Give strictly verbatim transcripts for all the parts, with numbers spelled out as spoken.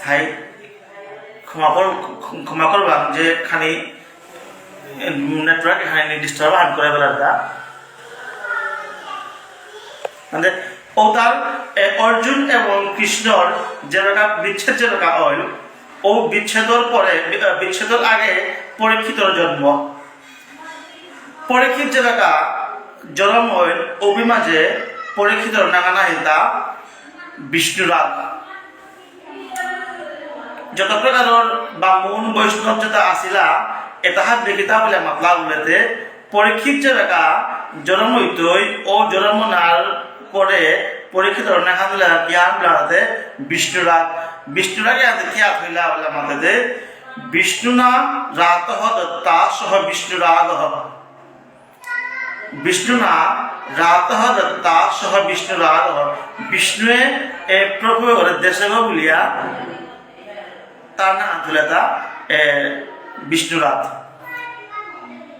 হাই, ক্ষমা কর, ক্ষমা করবাং যে খানি, উম, নেটওয়ার্ক এখানে ডিস্টার্ব আন করে বেলার দা। মানে, ও তার, এ, অর্জুন এবং কৃষ্ণর যেবাকা বিচ্ছেদ যেবাকা অইল, ও বিচ্ছেদর পরে, বি-, আ, বিচ্ছেদর আগে পরীক্ষিতর জন্ম। পরীক্ষিত যেবাকা জন্ম অইল, অবি মাঝে পরীক্ষিতর নাঙহান আহিলতা বিষ্ণুরাগ। যত প্রকারর বামুন বৈষ্ণব যেতা আসিলা, এতাহাত দেখিতা বুলে মাতলা বুলেতে, পরীক্ষিত যেবাকা জন্ম অইতই, ও জন্ম নার পরে পরীক্ষিতর নাঙহান দিলা কিহান বুলাতে বিষ্ণুরাগ। বিষ্ণুরাগ এহাতে কিয়া থইলা বুলে মাতেতে, বিষ্ণুনা রাতঃ দত্তা সহ বিষ্ণুরাগঃ। বিষ্ণুনা রাতঃ দত্তা সহ বিষ্ণুরাগঃ। বিষ্ণুয়ে এ প্রভু এগরে দেসেগ বুলিয়া তার নাঙহান থইলাতা, এ, বিষ্ণুরাগ।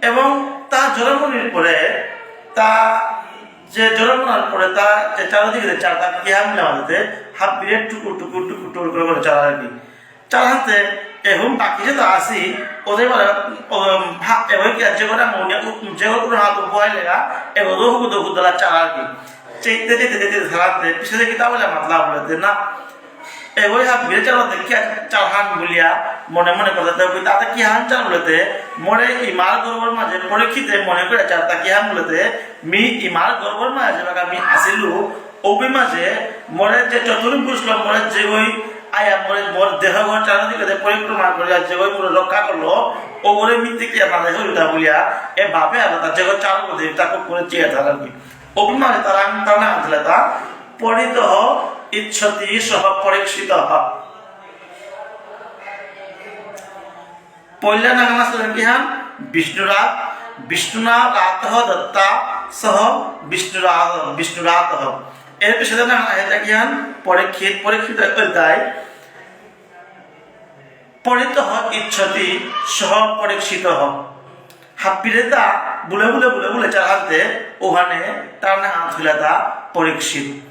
এবং তা জন্মনির পরে, তা যে জন্মনার পরে তা যে চারিদিকে যে চারতা কিহান বুলে মাতেতে হাবিরে টুকুর টুকুর টুকুর টুকুর করে করে চারা আর কি। চারাতে এখন বাকি যেতা আসি, ওদের মানে, ও, ভা-, এবার কি আছে করে মনে, উ-, যে কোনো হাত উপহার লেগা, এবার দোহ দোহ দলা চারা আর কি। চেতে চেতে চেতে চারাতে, পিছনে কিতা বুলে মাতলা বুলেতে না। এবার হাত বিয়ে চালাতে কি আছে চারহান বুলিয়া, মনে মনে করতে, তাতে কিহান চার বুলেতে, মোরে ইমার গর্ভর মাঝে পরীক্ষিতে মনে করে চারতা কিহান বুলেতে, মি ইমার গর্ভর মাঝে বাকা মি আসিলু, অবি মাঝে মোরে যে চতুর্ভুজ লো, মোরে যেগই আয়া মোরে মোর দেহ ঘর চারিদিকে যে পরিক্রমা করিয়া যেগই মোরে রক্ষা করলো, ওগরে মিত্তি কি আমার দেহ উল্টা বুলিয়া, এ ভাবে আর তা যেগই চার মধ্যে তাকে করে চেয়ে থাকার কি। অবি মাঝে তার আং-, তার নাঙহান থইলাতা পরিতঃ ইচ্ছতি সহ পরীক্ষিতঃ। পয়লা নাঙহান আসিল কিহান? বিষ্ণুরাগ, বিষ্ণুনা রাতঃ দত্তা সহ বিষ্ণুরাগ, বিষ্ণুরাগঃ। এর পিছনে নাঙহান আহিল কিহান? পরীক্ষিত, পরীক্ষিত অধ্যায়। পরিতঃ ইচ্ছতি সহ পরীক্ষিতঃ। হাবিরে তা বুলে বুলে বুলে বুলে চারাতে ওখানে তার নাঙহান থইলাতা পরীক্ষিত।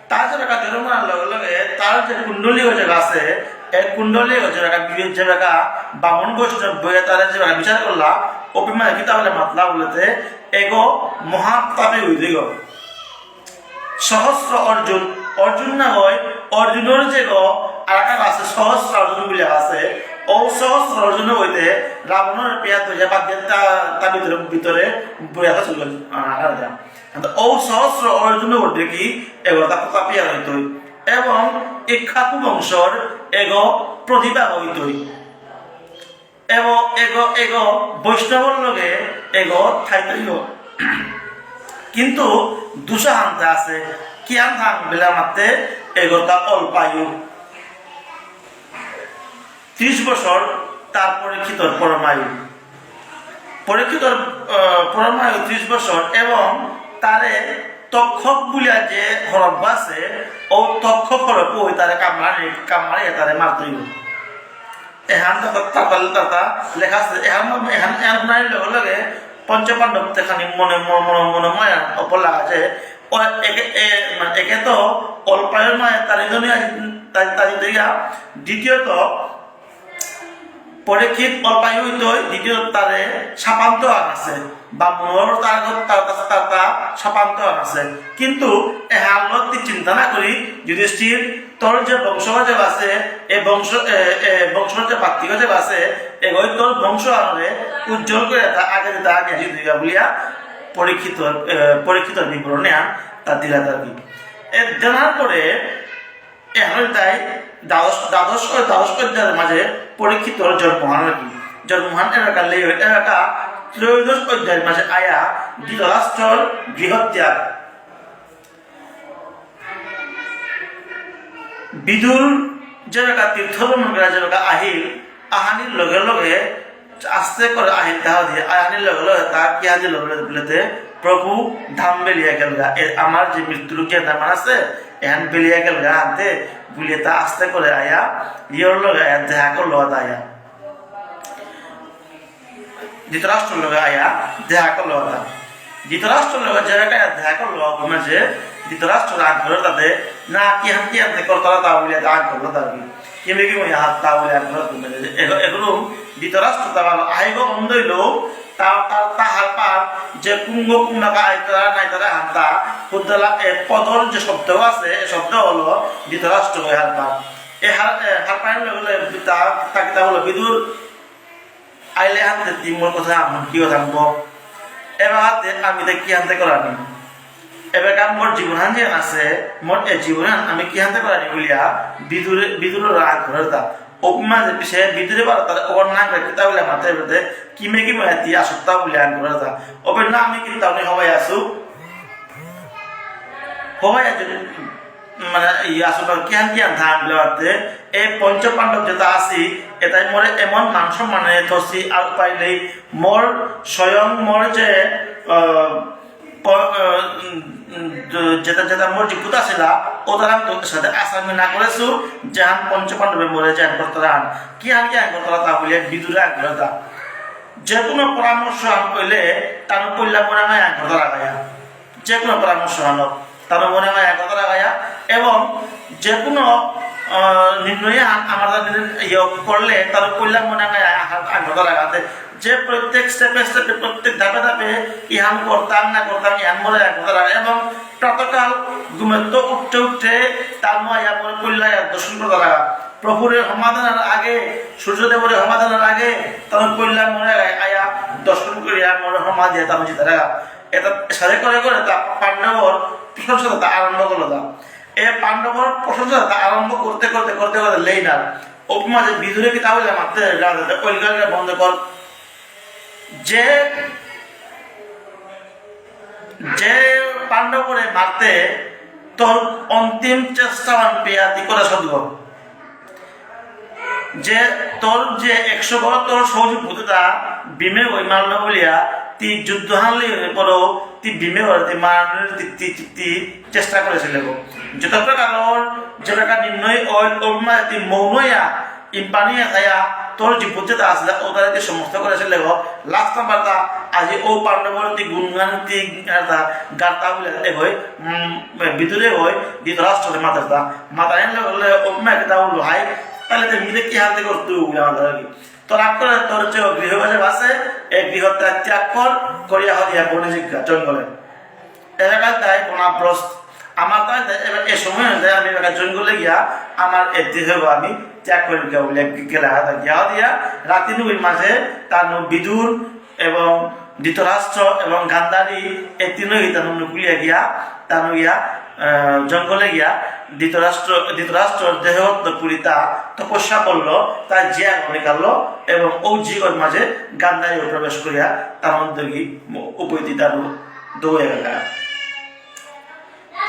তার যেবাকা জন্মনার লগে লগে তার যে কুণ্ডলী যেগ আছে, এ কুণ্ডলী যেবাকা বি-, যেবাকা বামুন বৈষ্ণব বইয়া তারা যেবাকা বিচার করলা, অবি মাঝে কিতা বুলে মাতলা বুলেতে, এগো মহাপ্রতাপী অইতই গো। সহস্র অর্জুন, অর্জুন না হয়, অর্জুনর যেগো আরাক আছে, সহস্র অর্জুন বুলে আছে, ও সহস্র অর্জুন অইতে রাবণর পেয়া ধরিয়া বাদ দিয়ে তা, তা ভিতরে, ভিতরে বইয়া আছে, আহ, আর যা। ও সহস্র অর্জুন দেখি এগো তা প্রতাপিয়া অইতই। এবং ইক্ষ্বাকু বংশর এগো প্রতিভা অইতই। এবং এগো, এগো বৈষ্ণবর লগে এগো থাইতই গো। কিন্তু দুসাহান্তে আছে, কিহান থাং বুলে মাতে এগো তা অল্পায়ু। ত্রিশ বছর তার পরীক্ষিতর পরমায়ু। পরীক্ষিতর, আহ, পরমায়ু ত্রিশ বছর এবং তারে তক্ষক বুলিয়া যে হরপ আছে, ও তক্ষক হরপ ওই তারে কামড়ানি, কামড়াইয়া তারে মারতই। এহান তা, তা, তা, তা, তা লেখা আছে, এহান, এহান, এহান শুনানির লগে লগে পঞ্চপাণ্ডব তেখানি মনে, মনে, মনে, মনে ময়া অপলা আছে। ও একে, এ, মানে, একে তো অল্পায়ুর মায়ে তারি দুনিয়া, তারি, তারি দিয়া, দ্বিতীয়ত পরীক্ষিত অল্পায়ু হইতই, দ্বিতীয়ত তারে শাপান্ত আন আছে, বা মনোর তার, তার, তার, তার, তার শাপান্ত আন আছে। কিন্তু এহানলো তি চিন্তা না করি, যুধিষ্ঠির, তোর যে বংশজ আছে, এ বংশ, এ, এ বংশর যে বাত্তিক যে আছে, এগই তোর বংশ আনরে উজ্জ্বল করে তা আগে তা আগে আসি দিবা বুলিয়া পরীক্ষিত, এ, পরীক্ষিত বিবরণে আন তা দিলা তার কি। এ জানার পরে এহান তাই দ্বাদশ, দ্বাদশ ও দ্বাদশ অধ্যায়ের মাঝে পরীক্ষিতর জন্মহান আর কি। জন্মহান এলাকা লেই, এলাকা ত্রয়োদশ অধ্যায়ের মাঝে আয়া ধৃতরাষ্ট্রর গৃহত্যাগ। বিদুর যেবাকা তীর্থ ভ্রমণ করা যেবাকা আহিল, আহানির লগে লগে আস্তে করে আহিল তাহা দিয়ে, আহানির লগে লগে তা কি হাজির লগে লগে বলেতে, "প্রভু ধাম বেলিয়া গেলগা, এ, আমার যে মৃত্যু লোকে ধাম আছে, এহান বেলিয়া গেলগা আনতে," বুলিয়া তা আস্তে করে আয়া, ইয়র লগে আয়া দেখা করলো তা আয়া। ধৃতরাষ্ট্র লগে আয়া দেখা করলো তা। ধৃতরাষ্ট্র লগে যেবাকা আয়া দেখা করলো, মানে যে ধৃতরাষ্ট্র রাগ করলো তাতে, না কি হান কি হান করতারা তা বুলিয়া তা আগ করলো তা কি। কিমে কিমে হাত্তা বুলে আর কোনো তুমি যে এগ-, এগুলো ধৃতরাষ্ট্র তা বাবা আহিব অন্ধইল, তা, তা, তা হারপার যে কুঙ্গ কুঙ্গাকা আইতারা নাইতারা হান্তা, হুদ্দালা এ পদর যে শব্দ আছে, এ শব্দ হলো ধৃতরাষ্ট্র হয়ে হারপার। এ হার-, এ হারপার হলে তা, তা কিতা হলো বিদুর আইলে হাতে তিমুর কথা আমার কি কথা বলবো? এবার হাতে আমি তো কি হাতে করানি? এবার কাম মোর জীবন হান যে আছে, মোর এ জীবন হান আমি কি হাতে করানি বলিয়া বিদুরে, বিদুরে আগ করে তা। ওপমা যে পিছে বিদুরে বার তার ওর নাম রে কিতা বলে মাতে বলতে কিমে কিমে তি আসত্তা বলে আগ করে তা। ওপে না আমি কিতা উনি হবাই আসু। হবাই আসু। মানে, ইয়া, আসলে কিহান কিহান ধান বুলে মাতে, এ পঞ্চ পাণ্ডব যেটা আছি, এটাই মোরে এমন মান সম্মানে থসি আর উপায় নেই। মোর স্বয়ং মোর যে, আহ, প-, আহ, উম, উম, যে-, যেটা, যেটা মোর যে পুতা ছিলা, ও তারা তো সাথে আসামি না করেছু, যেহান পঞ্চ পাণ্ডবে মোরে যে আন করতারা আন। কিহান কিহান করতারা তা বুলে বিদুরে আন করতা। যে কোনো পরামর্শ আন কইলে, তার কইলা মোরে না আন করতারা গায়া। যে কোনো পরামর্শ আনো, তার মনে হয় একতা লাগাইয়া, এবং যে কোনো, আহ, নির্ণয় আন-, আমার তাদের ইয়ে করলে তার কল্যাণ মনে হয় আঘাত, আঘাত লাগাতে। যে প্রত্যেক step এ step এ, প্রত্যেক ধাপে ধাপে ইহান করতাম না করতাম, ইহান মনে একতা লাগা। এবং প্রাতঃকাল ঘুমের তো উঠতে উঠতে তার মনে হয় আমার কল্যাণ দর্শন করতে লাগা। প্রভুরে সমাধানের আগে, সূর্যদেবরে সমাধানের আগে তার কল্যাণ মনে হয় আয়া দর্শন করিয়া মনে সমাধি তার জিতে লাগা। এটা সাথে করে করে তা পাণ্ডবর প্রশংসা তা আরম্ভ করলো তা। এ পাণ্ডবর প্রশংসা তা আরম্ভ করতে করতে করতে করতে লেই না। ওপমা যে বিদুরে কি তাহলে মারতে রাজা ওই গালটা বন্ধ কর। যে, যে পাণ্ডবরে মারতে তোর অন্তিম চেষ্টা আন পেয়া তি করে সদুয়। যে তোর যে একশো বড় তোর সৌজি ভূততা ভীমে ওই মারল বলিয়া তি যুদ্ধ হানলি পরও তি ভীমে ওর তি মারল তি, তি, তি, তি চেষ্টা করেছিল গো। যত প্রকার ওর যে প্রকার নির্ণয় ওই ওর মা তি মৌনয়া ইম্পানিয়া থায়া তোর যে ভূততা আসলে ওটারে তি সমস্ত করেছিল গো। Last নাম্বার তা আজি ও পাণ্ডবর তি গুণগান তি গাতা গাতা বলে এ হয়, উম, ভিতরে হয় ধৃতরাষ্ট্ররে মাতার তা। মাতার এনে হলে ওপমা একটা হলো হাই, তাহলে তো মিলে কি হাতে করতো বলে আমাদের আর কি। তো রাগ করে তোর যে গৃহবাসে বাসে, এই গৃহত্যাগ ত্যাগ কর, করিয়া হদিয়া বনে জিজ্ঞা জঙ্গলে। এলাকায় তাই বনাব্রস্ত। আমার তাই তাই এবার এ সময় হয়ে যায়, আমি এবার জঙ্গলে গিয়া আমার এ দেহ আমি ত্যাগ করে গিয়া বলে গেলে হাতা গিয়া দিয়া রাতি নুবির মাঝে তার নু বিদুর এবং ধৃতরাষ্ট্র এবং গান্ধারী এ তিনই তার নু কুলিয়া গিয়া তার নু গিয়া, আহ, জঙ্গলে গিয়া ধৃতরাষ্ট্র, ধৃতরাষ্ট্রর দেহত্ত পুরিতা তপস্যা করলো, তার জিয়া নিকাললো এবং ও জিগর মাঝে গান্ধারীও প্রবেশ করিয়া তার মধ্যে কি উপৈতি তার দৌড়ে গেল।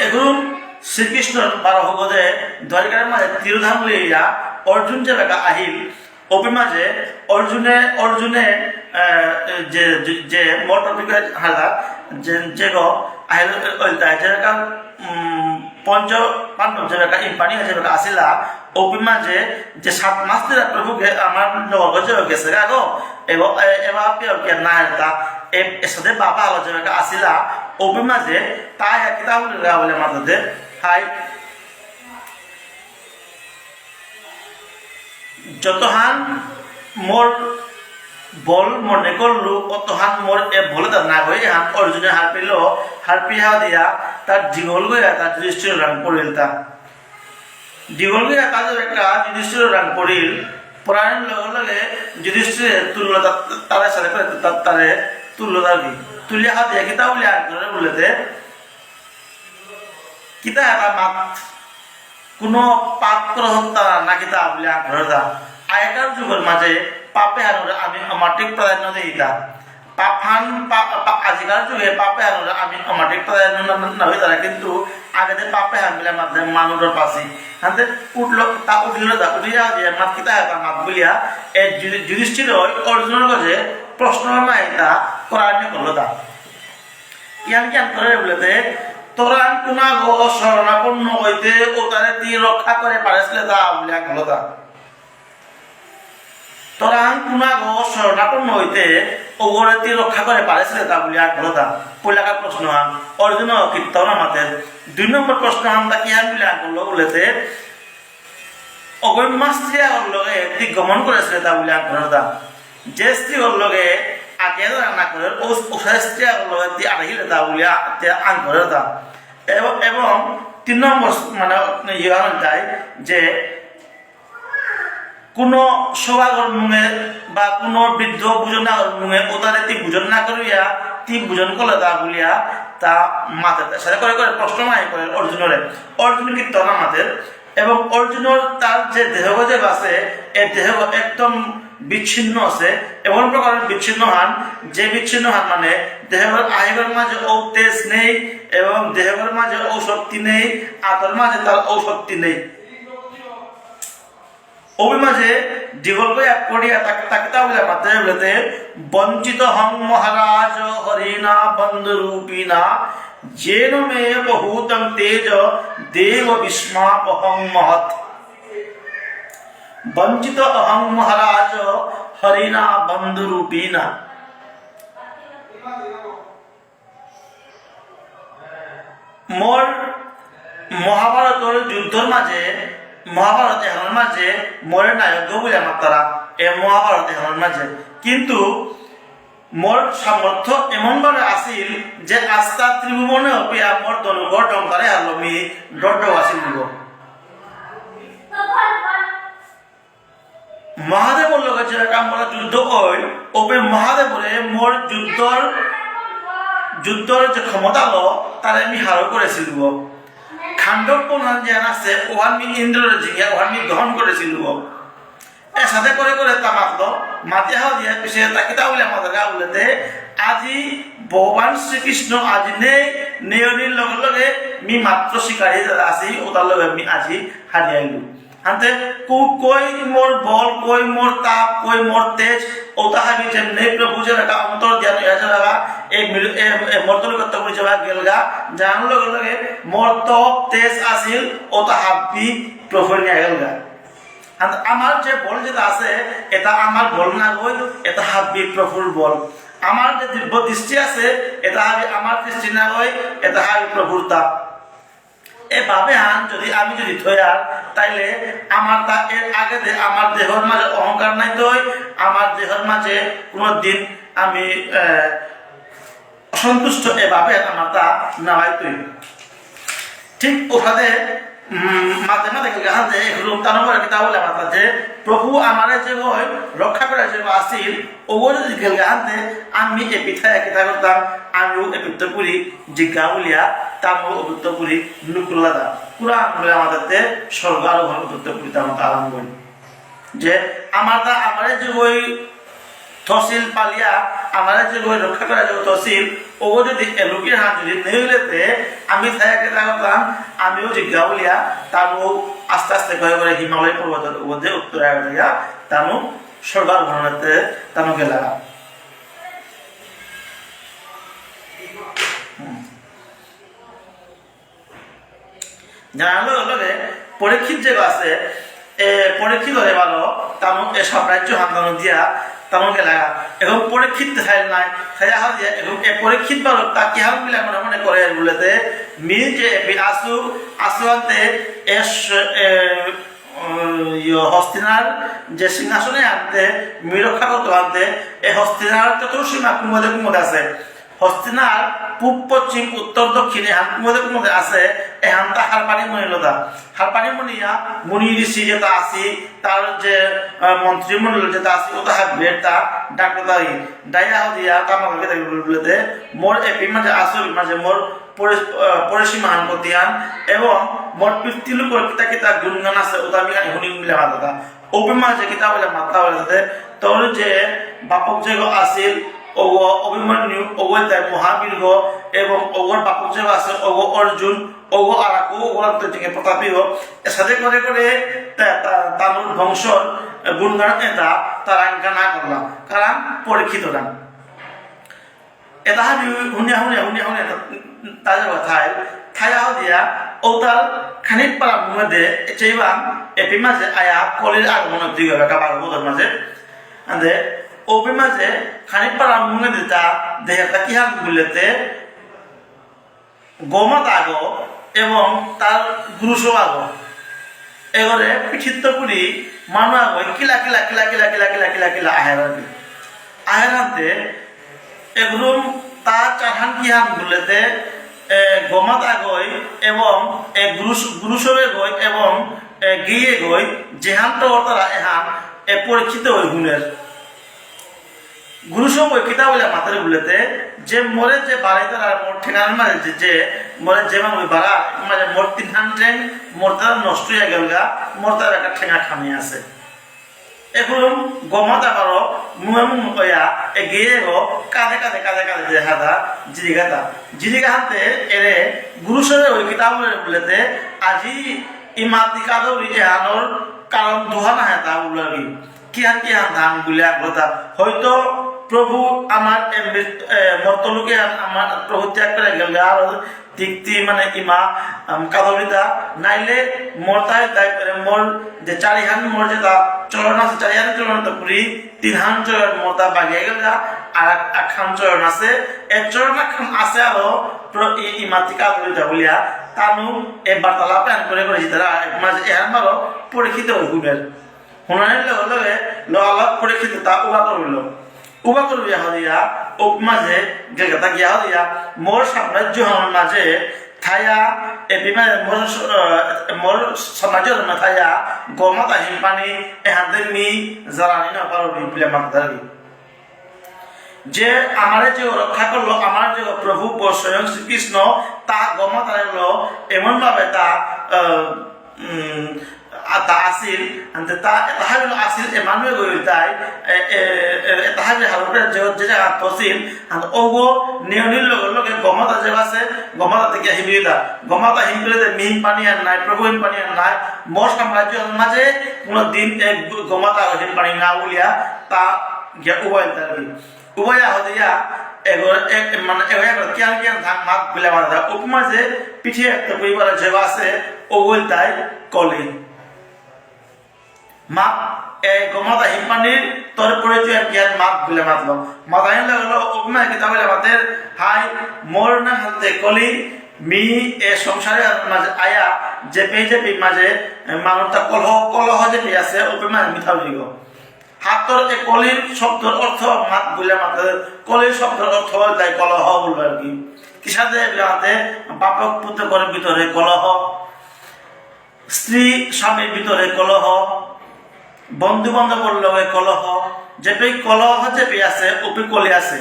এখন শ্রীকৃষ্ণর বারো ভগতে দ্বারিকার মাঝে তিরোধান লইয়া অর্জুন যে বেকা আহিল, ওপি মাঝে অর্জুনে, অর্জুনে, আহ, যে, যে, যে মোর topic হারদা, যে, যে গো, আহিল, ওইলতা, যে বেকা, উম, পঞ্চ পাণ্ডব যে বেকা ইম্পানি যে বেকা আসিলা, ওপি মাঝে যে সাত মাস ধরে প্রভু গে-, আমার নগর যে গেছে গা গো, এবং, এ-, এবার আপনি ওকে না এটা, এ-, এর সাথে বাবা আলো যে বেকা আসিলা, ওপি মাঝে তাই একটা বলে গা বলে মাথাতে, হাই, যতহান মোর বল মনে করলু, অতহান মোর এ বলে তার না হয়ে হান অর্জুনে হারপিল, হারপিয়া দিয়া তার দীঘল গয়া তার যুধিষ্ঠির রাং পড়িল তা। দীঘল গয়া তার একটা যুধিষ্ঠির রাং পড়িল, পড়ানোর লগে লগে যুধিষ্ঠির তুলল তা-, তারে সাথে করে তা-, তারে তুলল দাবি। তুলিয়া হাত দিয়ে কিতা বলে আর করে বলেতে, কিতা এটা মাত কোনো পাপ করে হত্যা না কিতা বুলে আগ্রহ দা। আগেকার যুগের মাঝে পাপে হারুরে আমি অমাটিক প্রাধান্য দিতা। পাপহান পা-, পা-, আজিকার যুগে পাপে হারুরে আমি অমাটিক প্রাধান্য না, না, না হইতারা, কিন্তু আগেতে পাপে হান মিলে মাঝে মানুষের পাশে। হাতে উঠলো, তা উঠিল দা, উঠিয়া দিয়ে মাত কিতা এটা মাত বুলিয়া, এ যুধি-, যুধিষ্ঠির অর্জুনের কাছে প্রশ্ন না এটা করার করলো দা। ইয়ান জ্ঞান করে বলেতে, তোরাং কুনাগো শরণাপন্ন হইতে ও তারে তি রক্ষা করে পারেসলে তা বুলিয়া গলতা। তোরাং কুনাগো শরণাপন্ন হইতে ওগরে তি রক্ষা করে পারেসলে তা বুলিয়া গলতা। পয়লাকার প্রশ্ন হান, অর্জুন কীর্তন মাতের। দুই নম্বর প্রশ্ন হান তা কি হান বুলিয়া গল বলেতে, অগম্যা স্ত্রী আগর লগে তি গমন করেসিলে তা বুলিয়া আঙকরের তা। যে স্ত্রী আগর লগে আগে ধরা না করে, ও, ও স্ত্রী আগর লগে তি আড়াইলে তা বুলিয়া তি আঙকরের তা। এবং, এবং তিন নম্বর মানে ইয়ে হল তাই যে কোনো সভাগর মুঙে বা কোনো বৃদ্ধ ভোজন আগর মুঙে ওতারে তি ভোজন না করিয়া তি ভোজন করলে তা বুলিয়া তা মাতে। সাথে করে করে প্রশ্ন মাই করে অর্জুনরে। অর্জুন কিন্তু না মাতে। এবং অর্জুনর তার যে দেহগ যে আছে, এ দেহগ একদম বিচ্ছিন্ন আছে, এমন প্রকার বিচ্ছিন্ন হান, যে বিচ্ছিন্ন হান মানে দেহগর আহিবার মাঝে ও তেজ নেই, এবং দেহগর মাঝে ও শক্তি নেই, আতর মাঝে তার ও শক্তি নেই। ওবি মাঝে দীঘল করে এক করিয়া তাকে, তাকে তা বলে মাতে বলতে, "বঞ্চিত হং মহারাজ হরিণা বন্ধুরূপিণা, যেন মে বহুতং তেজ দেব বিস্মাপহং মহৎ।" বঞ্চিত অহং মহারাজ হরিণা বন্ধুরূপিণা। মোর মহাভারতর যুদ্ধর মাঝে, মহাভারত এহানর মাঝে মোরে নায়ক বুলিয়া মাতারা, এ মহাভারত এহানর মাঝে। কিন্তু মোর সামর্থ্য এমন ভাবে আসিল যে আস্তা ত্রিভুবনে অপিয়া মোর ধনুকর ডঙ্কারে হারলো মি ডড্ড আসিল দিব। মহাদেবর লগে যেরকম মোর যুদ্ধ হয়, ওপে মহাদেবরে মোর যুদ্ধর, যুদ্ধর যে ক্ষমতা লো, তারে আমি হারো করেসিল দিব। খাণ্ডব কোন যে আছে, ওহান মি ইন্দ্ররে জিঙিয়া, ওহান মি দহন করেসিল দিব। এসাদে করে করে তা মাতলো, মাতিয়া হল দিয়া পিছে তা কিতা বুলে মাতার গা বুলতে, আজি ভগবান শ্রীকৃষ্ণ আজি নেই, নেয়নির লগে লগে মি মাত্র শিকারী যারা আছি, ওতার লগে মি আজি হারিয়া আইলু। হানতে কু-, কই মোর বল, কই মোর তাপ, কই মোর তেজ, ওতা হাবি যে নেই প্রভু যে রাখা অন্তর জ্ঞান এসে রাখা, এই মিল-, এ, এ মর্তল কর্তা করে যাওয়া গেলগা, যার লগে লগে মোর তপ তেজ আসিল, ওতা হাবি প্রভু নিয়ে গেলগা। আর আমার যে বল যেটা আছে, এটা আমার বল না গই, এটা হাবি প্রভুর বল। আমার যে দিব্য দৃষ্টি আছে, এটা হাবি আমার দৃষ্টি না গই, এটা হাবি প্রভুর তা। এভাবে হান যদি আমি যদি থয়ার, তাইলে আমার তা এর আগে দে-, আমার দেহর মাঝে অহংকার নাই তই, আমার দেহর মাঝে কোনোদিন আমি, আহ, অসন্তুষ্ট এভাবে আমার তা নাওয়াই তৈ। ঠিক ওখানে, উম, মাঝে মাঝে গেলগা হাতে এক রুম তার উপরে কিতা বলে মাতা যে, "প্রভু আমারে যে হয় রক্ষা করে যে আসিল, ও যদি গেলগা হাতে আমি এ পিঠায় কিতা করতাম, আমিও এ পিত্ত পুরি জিজ্ঞা বলিয়া, তামিও এ পিত্ত পুরি নুকুল্লা দা।" পুরা বলে আমাদের তে স্বর্গ আরোহণ করতে পুরি তেমন আরম্ভ হয়। যে আমার দা আমারে যে ওই তহসিল পালিয়া, আমারে যে ওই রক্ষা করা যে তহসিল, ও যদি এলুকে হাত যদি নেইলেতে, আমি থায়াকে থাকতাম, আমিও জিজ্ঞা বলিয়া, তারও আস্তে আস্তে করে করে হিমালয় পর্বতের উপরে উত্তরায়ণ হইয়া, তানু স্বর্গার ভ্রমণেতে তানু গেলা। হুম। জানার লগে লগে পরীক্ষিত যে আছে, এ, পরীক্ষিত হয়ে বারো, তামু এ সাম্রাজ্য হান্দানো দিয়া, তামু গেলা। এখন পরীক্ষিত থাইল নাই, থাইয়া হাল দিয়া, এখন এ পরীক্ষিত বারো, তা কি হাল মিলা মনে মনে করে বুলেতে, মি যে এপি আসু, আসু আনতে, এ স-, এ, উম, ইয়ো, হস্তিনার যে সিংহাসনে আনতে, মি রক্ষা করতে আনতে, এ হস্তিনার চতুর্সীমা কুমদে কুমদে আছে। হস্তিনার পূব, পশ্চিম, উত্তর, দক্ষিণ এহান কুমদে কুমদে আছে, এহান তা হারপানি মনিলতা। হারপানি মনিয়া মুনি ঋষি যেতা আসি, তার যে, আহ, মন্ত্রীমণ্ডল যেতা আসি, ওতা হাবিরে তা ডাকলতা। ডাইয়া হদিয়া তামাকে দেখি বুলতে, মোর এপি মাঝে আসুর মাঝে মোর পরি-, আহ, পরিসীমাহান কতিয়ান এবং মোর পিতৃলোকর কিতা কিতা গুণগান আছে, ওতা আমি হুনি মিলে মাতাতা। ওপি মাঝে কিতা বলে মাতা বলে যাতে তোর যে বাপক যে আছিল, ওগো অভিমন্যু, ওগো তাই মহাবীর গো, এবং ওগোর বাপক যে আছে, ওগো অর্জুন, ওগো আরাকু, ওগো তো জিঙে প্রতাপী গো। এসাদে করে করে তা-, তা-, তানুর বংশর গুণগান এটা তারাঙ্গা না করলাম, কারণ পরীক্ষিত গান। এটা হাবি হুনিয়া হুনিয়া হুনিয়া হুনিয়া তা-, তাজা কথাই, থায়া দিয়া, ওতার খানিক পারা মুঙে দে, চেইবাং, এপি মাঝে আয়া, কলির আগমন দিগা, কাবার বোধর মাঝে। আন্দে, ওপি মাঝে, খানিক পারা মুঙে দিতা, দেহতা কি হান বুলেতে, গোমাতা আগো, এবং তার গুরু সৌ আগো। এগরে পিঠিত্ত করি মানু আগই কিলা কিলা কিলা কিলা কিলা কিলা কিলা কিলা আহেরানি। আহেরান্তে এগুরুম তা চারহান কিহান বুলেতে, এ, গমাত আগই এবং এ গুরুস-, গুরুসবে গই এবং এ গিয়ে গই যেহান তো তারা এহান এ পরীক্ষিত হই হুনের। গুরুসবে কিতা বুলে মাতের বুলেতে, যে মোরে যে বাড়াইতারা মোর ঠেঙার মাঝে যে, যে মোরে যে মানু বাড়া, মানে মোর তিনহান ঠেং, মোর তারা নষ্ট হয়ে গেল গা, মোর তারা একটা ঠেঙা খানি আছে। এখন গমাতা পারো, মুয়ে মুয়ে কয়া, এ গিয়ে গো, কাঁধে কাঁধে কাঁধে কাঁধে যে হাতা, জিরিগাতা। জিরিগা হাতে এরে, গুরুসবে ওই কিতা বুলে বুলেতে, আজি ইমাতি কাদো রিজে আনোর, কারণ দুহানা হেতা উলারি। কিহান কিহান ধান বুলে আগতা। হয়তো প্রভু আমার এ মৃত-, এ মর্তলোকে আন-, আমার প্রভু ত্যাগ করে গেল, আর তিক্তি মানে ইমা, আম, কাদরিতা, নাইলে মর্তাই তাই করে মোর যে চারিহান মোর যেটা চরণ আছে, চারিহান চরণ তো পুরি, তিনহান চরণ মোরতা বাগিয়ে গেল যা, আর এক-, একহান চরণ আছে, এক চরণ একহান আছে আরো, প্র-, ই-, ইমাতি কাদরিতা বুলিয়া, তানু এ বার্তালাপ এন করে করে জিতারা, এক মাস এহান বারো পরীক্ষিত হইবেন। হুনানির লগে লগে লগালগ পরীক্ষিত তা উবা করিল। উবা করিয়া হদিয়া, উপমাজে গেলগাতা গিয়া হদিয়া, মোর সাম্রাজ্য হন মাঝে থায়া, এপি মাঝে মোর স-, আহ, মোর সাম্রাজ্য হন থায়া, গমাতা হিমপানি, এহানতে মি জ্বালানি না পারো নি বুলে মাতারি। যে আমারে যে রক্ষা করলো, আমার যে প্রভু প-, স্বয়ং শ্রীকৃষ্ণ, তা গমাতা হলো এমন ভাবে তা, আহ, উম, আ, তা আসিল, আনতে তা, তা হলো আসিল, এমানুয়ে গইল তাই, এ, এ, এ, তা হলো হারুপে যে, যে জায়গা তসিল, আন ওগো নিয়নির লগে লগে গমাতা যে আছে, গমাতা থেকে হিমিয়ে দা, গমাতা হিমলে দে মিহিম পানি আর নাই, প্রভু হিম পানি আর নাই, মোর সাম্রাজ্য মাঝে কোনো দিন এক গ-, গমাতা হিম পানি না উলিয়া, তা গিয়া উবাইল তার। উবাইয়া হদিয়া, এগো, এক, মানে, এগো, এগো, কিয়ান, কিয়ান থাক মাত বুলে মাত দা। উপমা যে, পিঠে একটা পরিবার যে আছে, ও বলতাই কলি। মাত, এ, গমাতা হিম্পানির, তোর পরিচয় কিয়ান মাত বুলে মাতলো। মাতাইন লাগলো, উপমা কিতা বুলে মাতের, হাই, মোর না হাতে কলি, মি, এ, সংসারে মাঝে আয়া, যে পেয়ে যে পি মাঝে, এ, মানুষটা কলহ, কলহ যে পি আছে, উপমা মিঠাও দিগো। হাতর এ কলির শব্দর অর্থ মাত বুলে মাতে, কলির শব্দর অর্থ হল তাই কলহ বলবো আর কি। কিসাদে এগুলাতে বাপক পুতকর ভিতরে কলহ, স্ত্রী স্বামীর ভিতরে কলহ, বন্ধু বান্ধবর লগে কলহ, যেপে কলহ যেপে আছে, ওপে কলি আছে।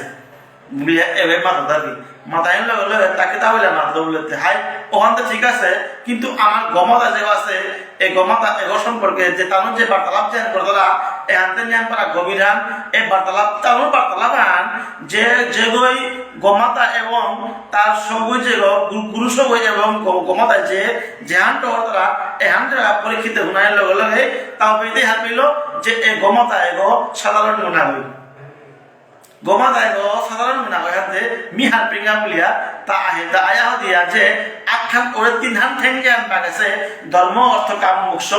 বুলিয়া এবে মাতা দাবি। মাতাইন লগে লগে তাকে তা বলে মাতলো বুলেতে, হাই, ওখান তো ঠিক আছে, কিন্তু আমার গমাতা যে আছে, এই গমাতা এগো সম্পর্কে যে তানুর যে বার্তালাপ যে করতলা, এহানতে নিয়াম পারা গভীর হান, এই বার্তালাপ তানুর বার্তালাপ হান, যে যেগই গমাতা এবং তার সবই যে গ-, গু-, গুরু সবই এবং গ-, গমাতা যে, যেহান টহরতলা, এহান যে পরীক্ষিত হুনাইন লগে লগে, তাও বেঁধে হারপিল যে এই গমাতা এগো সাধারণ মনে হয়। গমাতা এগো সাধারণ মনে হয় হাতে মি হারপিঙ্গা বুলিয়া তা আহে, তা আয়া হদিয়া যে আখান ওরে তিনহান ঠেঙ্গে আন বাগেছে ধর্ম, অর্থ, কাম, মোক্ষ।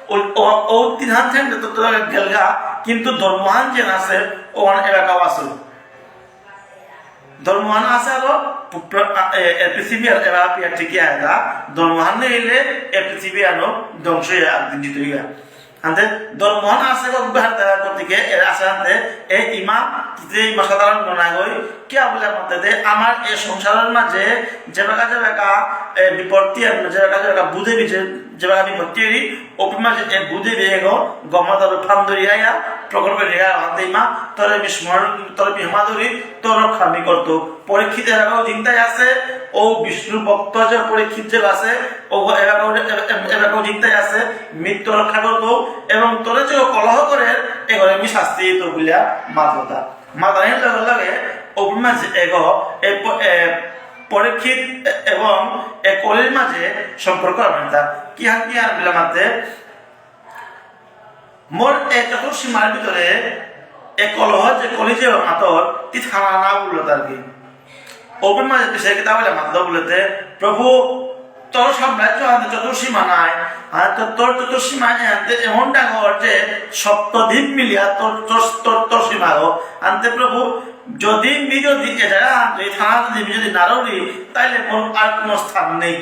ও, ও, ও তিনহান ঠেঙ্গে তো তোরা গেলগা, কিন্তু ধর্মহান যে আছে, ও আন এলাকাও আছে। ধর্মহান আছে আরো, প্র-, এ, এ, পৃথিবী আর এরা পিয়া টিকে আয় তা, ধর্মহান নেই হইলে এ পৃথিবী আনো ধ্বংস হয়ে একদিন জিতে হইয়া। আনতে ধর্মহান আছে গো বিহার তারা করতে গিয়ে এর আছে আনতে এ ইমা, যে ইমা সাধারণ মনে হয়, কি বলে মাতে দে, আমার এই সংসারের মাঝে যে বেকা যে বেকা, এ, বিপত্তি আর যে বেকা যে বেকা বুঝে বিচে যে বেকা বিপত্তি এরি, ওপি মাঝে এ বুঝে বিয়ে গো, গমাতার ফান্দরি আয়া, প্রকল্প রেগা আনতে ইমা, তোরে বিস্মরণ, তোরে বিহমাদুরি, তোর রক্ষা আমি করতো। পরীক্ষিত এলাকাও চিন্তায় আছে, ও বিষ্ণু ভক্ত যে পরীক্ষিত যে আছে, ও এলাকাও, এ-, এ-, এলাকাও চিন্তায় আছে, মৃত্যু রক্ষা করতো, এবং তোরে যে কলহ করে, এ করে আমি শাস্তি দিত বুলিয়া মাততা। মাতানির লগে লগে, ওপর মাঝে এগো, এ প-, এ পরীক্ষিত এ-, এবং এ কলির মাঝে সম্পর্ক আনতা। কি হান কি আন বুলে মাতে, মোর এ চতুর্সীমার ভিতরে এ কলহ যে কলি যে মাতর, তি থানা না বললো তার কি। ওপেন মাঝে পিছে কিতা বলে মাতলো বলেতে, প্রভু, তোর সাম্রাজ্য আনতে চতুর্সীমা নাই, আর তো তোর চতুর্সীমা আনতে এমন ডাঙর যে সপ্তদ্বীপ মিলিয়া তোর, তোর, তোর, তোর সীমা গো। আনতে প্রভু, যদি মি যদি এ জায়গা আনতে থানা যদি মি যদি না রৌরি, তাইলে মোর আর কোনো স্থান নেই।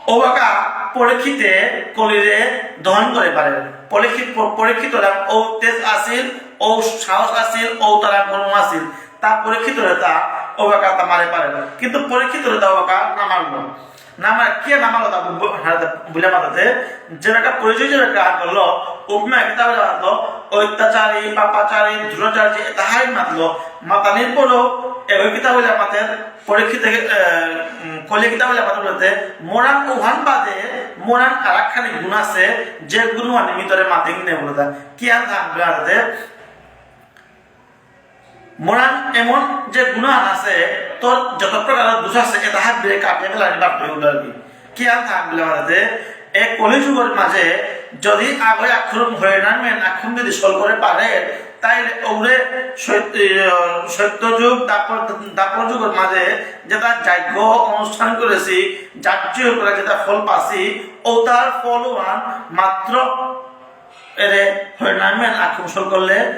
ওবাকা পরীক্ষিতে কলিরে দহন করে পারে। পরীক্ষিত, প-, পরীক্ষিতরাং ও তেজ আসিল, ও সাহস আসিল, ও তারা কর্ম আসিল। তা পরীক্ষিতরে তা ওবাকা তা মারে পারে। কিন্তু পরীক্ষিতরে তা ওবাকা না মারলো। না মারে, কিয়া না মারলো তা বু-, বু-, হাতে বুলে মাতাতে, যেবাকা পরিচয় যেবাকা করলো, উপমা কিতা বুলে মাতলো, অত্যাচারী, পাপাচারী, দুরাচারী, এতা হাই মাতলো। মাতানির পরও, এবার কিতা বুলে মাতে, পরীক্ষিত, এ, উম, কলে কিতা বুলে মাতে বুলতে, মোরাং উহান বাদে, মোরাং আরাকখানি গুণ আছে, যে গুণ আমি তোরে মাতিং নে বুলতা। কিহান থাক বুলতে, মোরাং এমন যে গুণ আছে, তোর যত প্রকার দোষ আছে, এতা হাত দিয়ে কাটিয়ে ফেলানি বাধ্য হইল আর কি। কিহান থাক বুলে মাতে, এ কলিযুগর মাঝে যদি আগই আখুরুম হরিনাম মেন আখুম যদি সল করে পারে, তাইলে ওরে সত্য, এ, সত্য যুগ, দ্বাপর, দ্বাপর যুগর মাঝে যেতা যজ্ঞ অনুষ্ঠান করেছি, যাজ্য করে যেতা ফল পাসি, ও তার ফল ওয়ান মাত্র এরে হরিনাম মেন আখুম সল করলে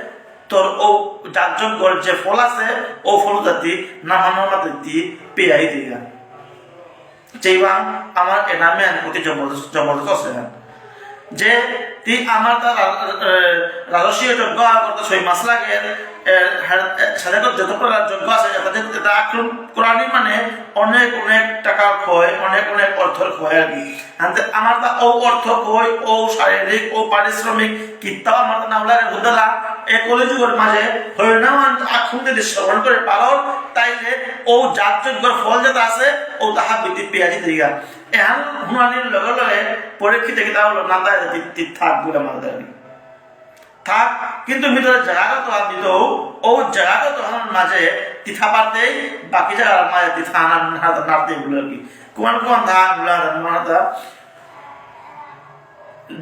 তোর ও যাজ্যর যে ফল আছে, ও ফল জাতি নামানোর মাতে দি পেয়াই দিগা। যেইবাং আমার এনামে আন অতি জবরদস্ত, জবরদস্ত আছে না। যে তি আমার তা রা-, এ, রাজস্বীয় যজ্ঞ করতে ছয় মাস লাগে, এ, হ্যাঁ, এ, সাথে করে যত প্রকার যজ্ঞ আছে, এটাতে, এটা আক্রমণ করানি মানে অনেক, অনেক টাকার ক্ষয়, অনেক, অনেক অর্থর ক্ষয় আর কি। আনতে আমার তা ও অর্থ ক্ষয়, ও শারীরিক, ও পারিশ্রমিক, কিত্তাও আমার তা নাও লাগে, বুঝলা? এ কলিযুগর মাঝে হরিনাম আন-, আখুন যদি শ্রবণ করে পারো, তাইলে ও যাগযজ্ঞর ফল যেটা আছে, ও তাহা বৃদ্ধি পেয়ে যেতে গা। এহান হুনানির লগে লগে পরীক্ষিতে কিতা হলো, না তাই তি-, তি-, থাক বুলে মানতে হবে। থাক, কিন্তু ভিতরে জায়গা তো আর দিত, ও জায়গা তো তখন মাঝে তিথা পারতেই, বাকি জায়গার মাঝে তিথা আনার নাড়তে বুলে আর কি। কোন কোন ধান বুলে আর নাড়তা,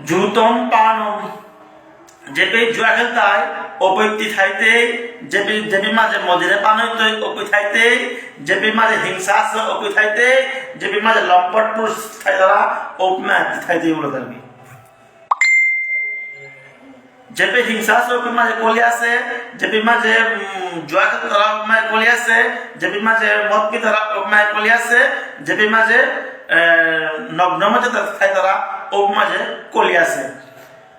জুতম পানম, যেপে জুয়া খেলতাই, ওপে তিথাইতে, যেপে, যেপে মাঝে মদিরে পান হইতই, ওপে থাইতে, যেপে মাঝে হিংসা আছে, ওপে থাইতে, যেপে মাঝে লম্পটপুর থাইতারা, ওপমা তিথাইতে বুলে থাকবি। যেপে হিংসা আছে, ওপে মাঝে কলি আছে, যেপে মাঝে, উম, জুয়া খেলতারা, ওপে মাঝে কলি আছে, যেপে মাঝে মদ পিতারা, ওপে মাঝে কলি আছে, যেপে মাঝে, এ, নগ্ন মাঝে থাইতারা, ওপে মাঝে কলি আছে।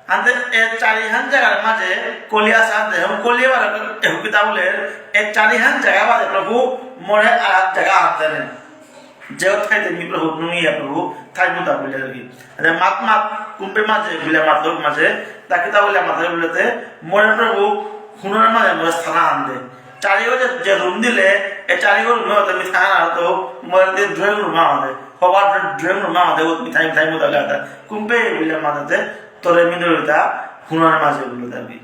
আনতে এ চারিহান জায়গার মাঝে কলি আছে, আনতে এখন কলি আবার এখন কিতা বুলে, এ চারিহান জায়গা বাদে প্রভু মোরে আর জায়গা আনতে নেই। যে থাইতে মি প্রভু নুইয়া প্রভু থাই মুতা বুলে আর কি। আরে মাত মাত কুম্পে মাঝে বুলে মাত মাঝে তা কিতা বুলে মাত বুলেতে মোরে প্রভু হুনর মাঝে মোরে স্থান আনতে। চারিগো যে, যে রুম দিলে, এ চারিগো রুমে হতে মি থানা হতো, মোরে দিয়ে ড্রয়িং রুম আমাদের, হবার ড্রয়িং রুম আমাদের, ও মি থাই, থাই মুতা গাতা। কুম্পে বুলে মাতাতে, তোরে মি ধরিতা হুনার মাঝে বুলে দাবি।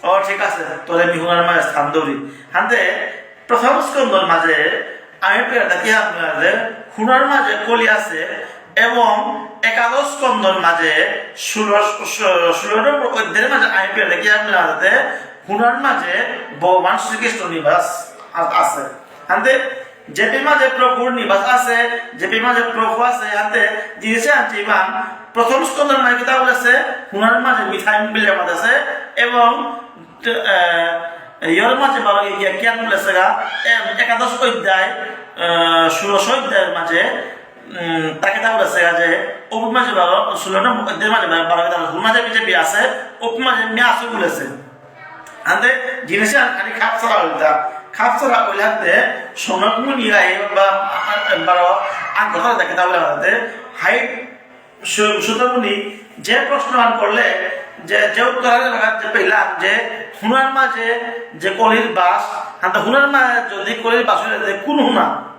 ও ঠিক আছে, তোরে মি হুনার মাঝে স্থান ধরি। হানতে প্রথম স্কন্ধর মাঝে আমি পেয়ে দেখি আপনাদের হুনার মাঝে কলি আছে এবং একাদশ স্কন্ধর মাঝে ষোলো, ষোলো নম্বর অধ্যায়ের মাঝে আমি পেয়ে দেখি আপনাদের হুনার মাঝে ভগবান শ্রীকৃষ্ণ নিবাস আ-, আছে। হানতে যেপি মাঝে প্রভুর নিবাস আছে, যেপি মাঝে প্রভু আছে, হাতে জিনিসে আনছে ইমান প্রথম স্কন্ধর মাঝে কিতা বলেছে, হুনার মাঝে মিঠাই বিলে মাঝে আছে, এবং, আহ, ইয়র মাঝে বারো গিয়া কিয়ান বলেছে গা, এম, একাদশ অধ্যায়, আহ, ষোড়শ অধ্যায়ের মাঝে, উম, তা কিতা বলেছে গা যে, ওপি মাঝে বারো, ষোলো নম্বর অধ্যায়ের মাঝে বারো, বারো কিতা বলেছে, হুনা যে বিজেপি আছে, ওপি মাঝে মিয়া আছে বলেছে। আনতে জিনিসে আন-, আনি খাপ ছাড়া হইতা। খাপ ছাড়া হইলে আনতে সনক মুনি রায় বা, আ-, আ-, বারো আন কথা দেখে তা বলে আনতে হাই সু-, সুতমুনি যে প্রশ্ন আন করলে যে, যে উত্তর আন লাগা যে পেলাম যে হুনার মাঝে যে কলির বাস, আনতে হুনার মাঝে যদি কলির বাস হইলে কোন হুনা?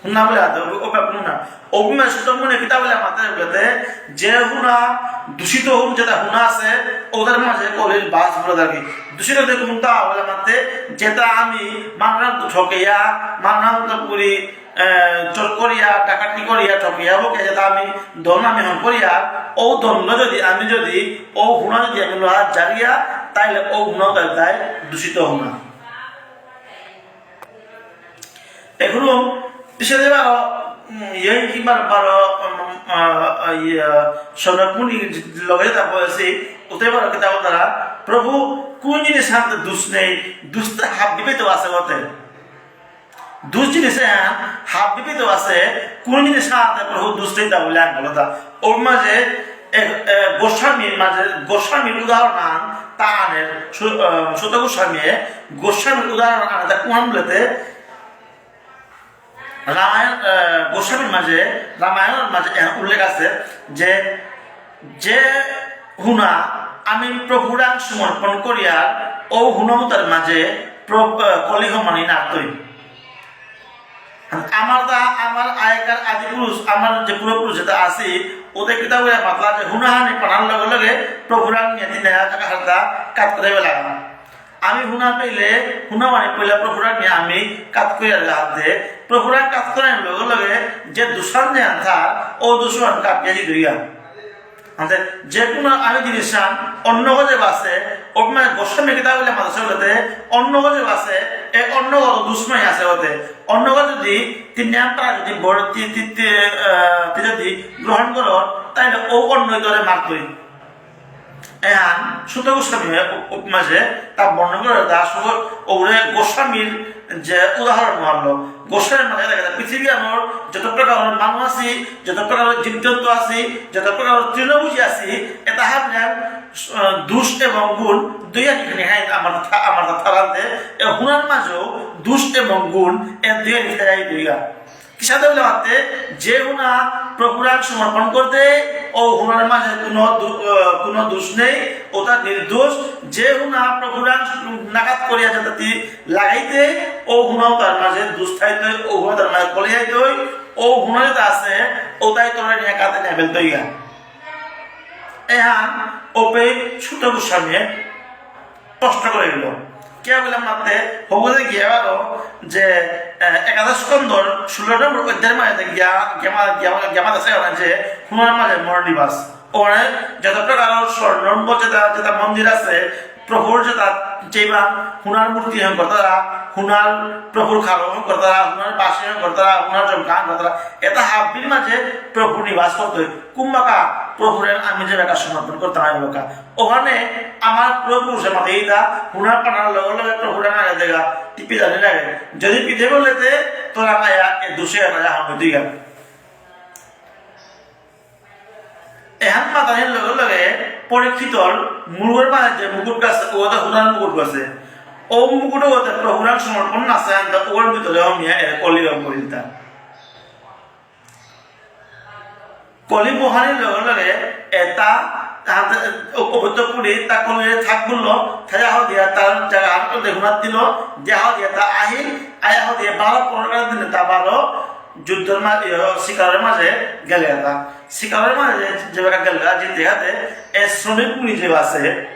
হুনা বলে আদে, ও, ও ব্যাপার হুনা। অভিমান সুতমুনি কিতা বলে মাতে বলতে, যে হুনা, দূষিত হুন যেটা হুনা আছে, ওদের মাঝে কলির বাস বলে থাকি। দূষিত যে হুনটা বলে মাতে, যেটা আমি মানরাম তো ঠকেয়া, মানরাম তো পুরি, এ, চোর করিয়া, ডাকাতি করিয়া, ঠকিয়া, ওকে যেটা আমি ধন আমি হন করিয়া, ও ধন যদি আমি যদি, ও হুনা যদি আমি লোহা জারিয়া, তাইলে ও হুনা তাই দূষিত হুনা। এখনো পিছনে বারো, উম, ইয়ে কি বারো, বারো, উম, আহ, ইয়ে, সনক মুনি লগে তা বয়সে, ওতে বারো কিতা তারা, প্রভু, কোন জিনিস হাতে দুষ নেই, দুষ তো হাত দিবে তো আছে ওতে। দুষ জিনিস এহান হাব্বিবিত আছে, কোন জিনিস হাতে প্রভু দুষ নেই তা বলে আন বলো তা। ওর মাঝে এক, এ, গোস্বামীর মাঝে, গোস্বামীর উদাহরণ আন, তা আনের, সু-, এ, সুত গোস্বামী, গোস্বামীর উদাহরণ আনে, তা কোন বলতে, রামায়ণ, এ, গোস্বামীর মাঝে, রামায়ণের মাঝে এহান উল্লেখ আছে যে, যে হুনা আমি প্রভুরাং সমর্পণ করিয়ার, ও হুনমতার মাঝে প্র-, এ, কলিহ মানি নাতই। আমার তা, আমার আগেকার আদি পুরুষ, আমার যে পূর্বপুরুষ যেতা আসি, ওতে কিতা বলে মাতলা যে হুনাহানি পানার লগে লগে প্রভুরাং নিয়ে দিন হারতা কাত করে বেলা। আমি হুনা পেলে, হুনা মানে পেলে প্রভুরাং নিয়ে আমি কাত করে হাতে, প্রভুরাং কাত করার লগে লগে যে দুষান যে আনথা, ও দুষান কাপিয়া দি দুইয়া। আনতে যে কোনো আমি জিনিস চান, অন্য গজে বাসে, ওপমা গোস্বামী কিতাব বলে মাদ্রাসা বলতে, অন্য গজে বাসে, এ অন্য গজ দুষ নাই আছে ওতে। অন্য গজ যদি তিন নিয়াম তারা যদি বড় তি-, তি-, তি-, আহ, তি যদি গ্রহণ করো, তাহলে ও অন্য ধরে মারতই। এহান সুত গোস্বামী উপ-, উপমা যে তা বর্ণনা করে তা শুধু ওরে গোস্বামীর যে উদাহরণ মানলো, গোস্বামীর মানে দেখা যায় পৃথিবী আমার যত প্রকার মানুষ আছি, যত প্রকার জীবজন্তু আছি, যত প্রকার তৃণভোজী আছি, এটা হাবলে, আহ, দুষ এবং গুণ দুইয়া নিখানি হয় আমার থা-, আমার থালাতে, এ হুনার মাঝেও দুষ এবং গুণ এ দুইয়া নিখানি দুইয়া। কিসাদে বলে মাতে, যে হুনা প্রভুরাং সমর্পণ করতে, ও হুনার মাঝে কোনো দু-, আহ, কোনো দোষ নেই, ওটা নির্দোষ। যে হুনা প্রভুরাং নাকাত করিয়া যাতে তি লাগাইতে, ও হুনাও তার মাঝে দোষ থাইতে, ও হুনা তার মাঝে কলে যাইতে, ও হুনা যেটা আছে, ওটাই তোরা নিয়ে কাতে নেবেল তৈয়া। এহান ওপে সুত গোস্বামী স্পষ্ট করে দিল। কিয়া বলে মাতে হবলে গিয়া বারো যে, আহ, একাদশ স্কন্ধর ষোলো নম্বর অধ্যায়ের মাঝে গিয়া, গেমা, গেমা, গেমা আছে ওখানে যে হুনার মাঝে মনোনিবাস। ওখানে যত প্রকার স্বর্ণম্ব যেটা, যেটা মন্দির আছে, প্রভুর যেটা, যেবা হুনার মূর্তি হন করতারা, হুনার প্রভুর খালো হন করতারা, হুনার বাসি হন করতারা, হুনার জমকা হন করতারা, এটা হাব্বির মাঝে প্রভু নিবাস করতে। কুম্বাকা প্রভুরে আমি যে বেকা সমর্পণ করতে হয় বাকা। ওখানে আমার প্রভু সে মাতে ইতা হুনার পানার লগে লগে প্রভুরে না দেগা, টিপি জানি লাগে। যদি পিঠে বলেতে তোরা আয়া এ দুষে রাজা হবে তুই গেল। এহান মাতানির লগে লগে পরীক্ষিতর মুরগর মাঝে যে মুকুট আছে, ওটা হুনার মুকুট আছে। ও মুকুট ওতে প্রভুরাং সমর্পণ না আছে, আনতা ওর ভিতরে হমিয়া এর কলিরম করিলতা। কলি বহানির লগে লগে এটা তাহাতে অপবিত্র পুরি তা কলিরে থাক বলল, থায়া হো দিয়া তার জায়গা হাত দেখুনাত দিল, দেহ দিয়া তা আহিল, আয়া হো দিয়া বারো পনেরো দিনে তা বারো যুদ্ধর মাঝে, ইয়ে, শিকারের মাঝে গেলে এটা। শিকারের মাঝে যে বেটা গেলে, জিতে হাতে, এ শ্রমিক মুনি যে আছে,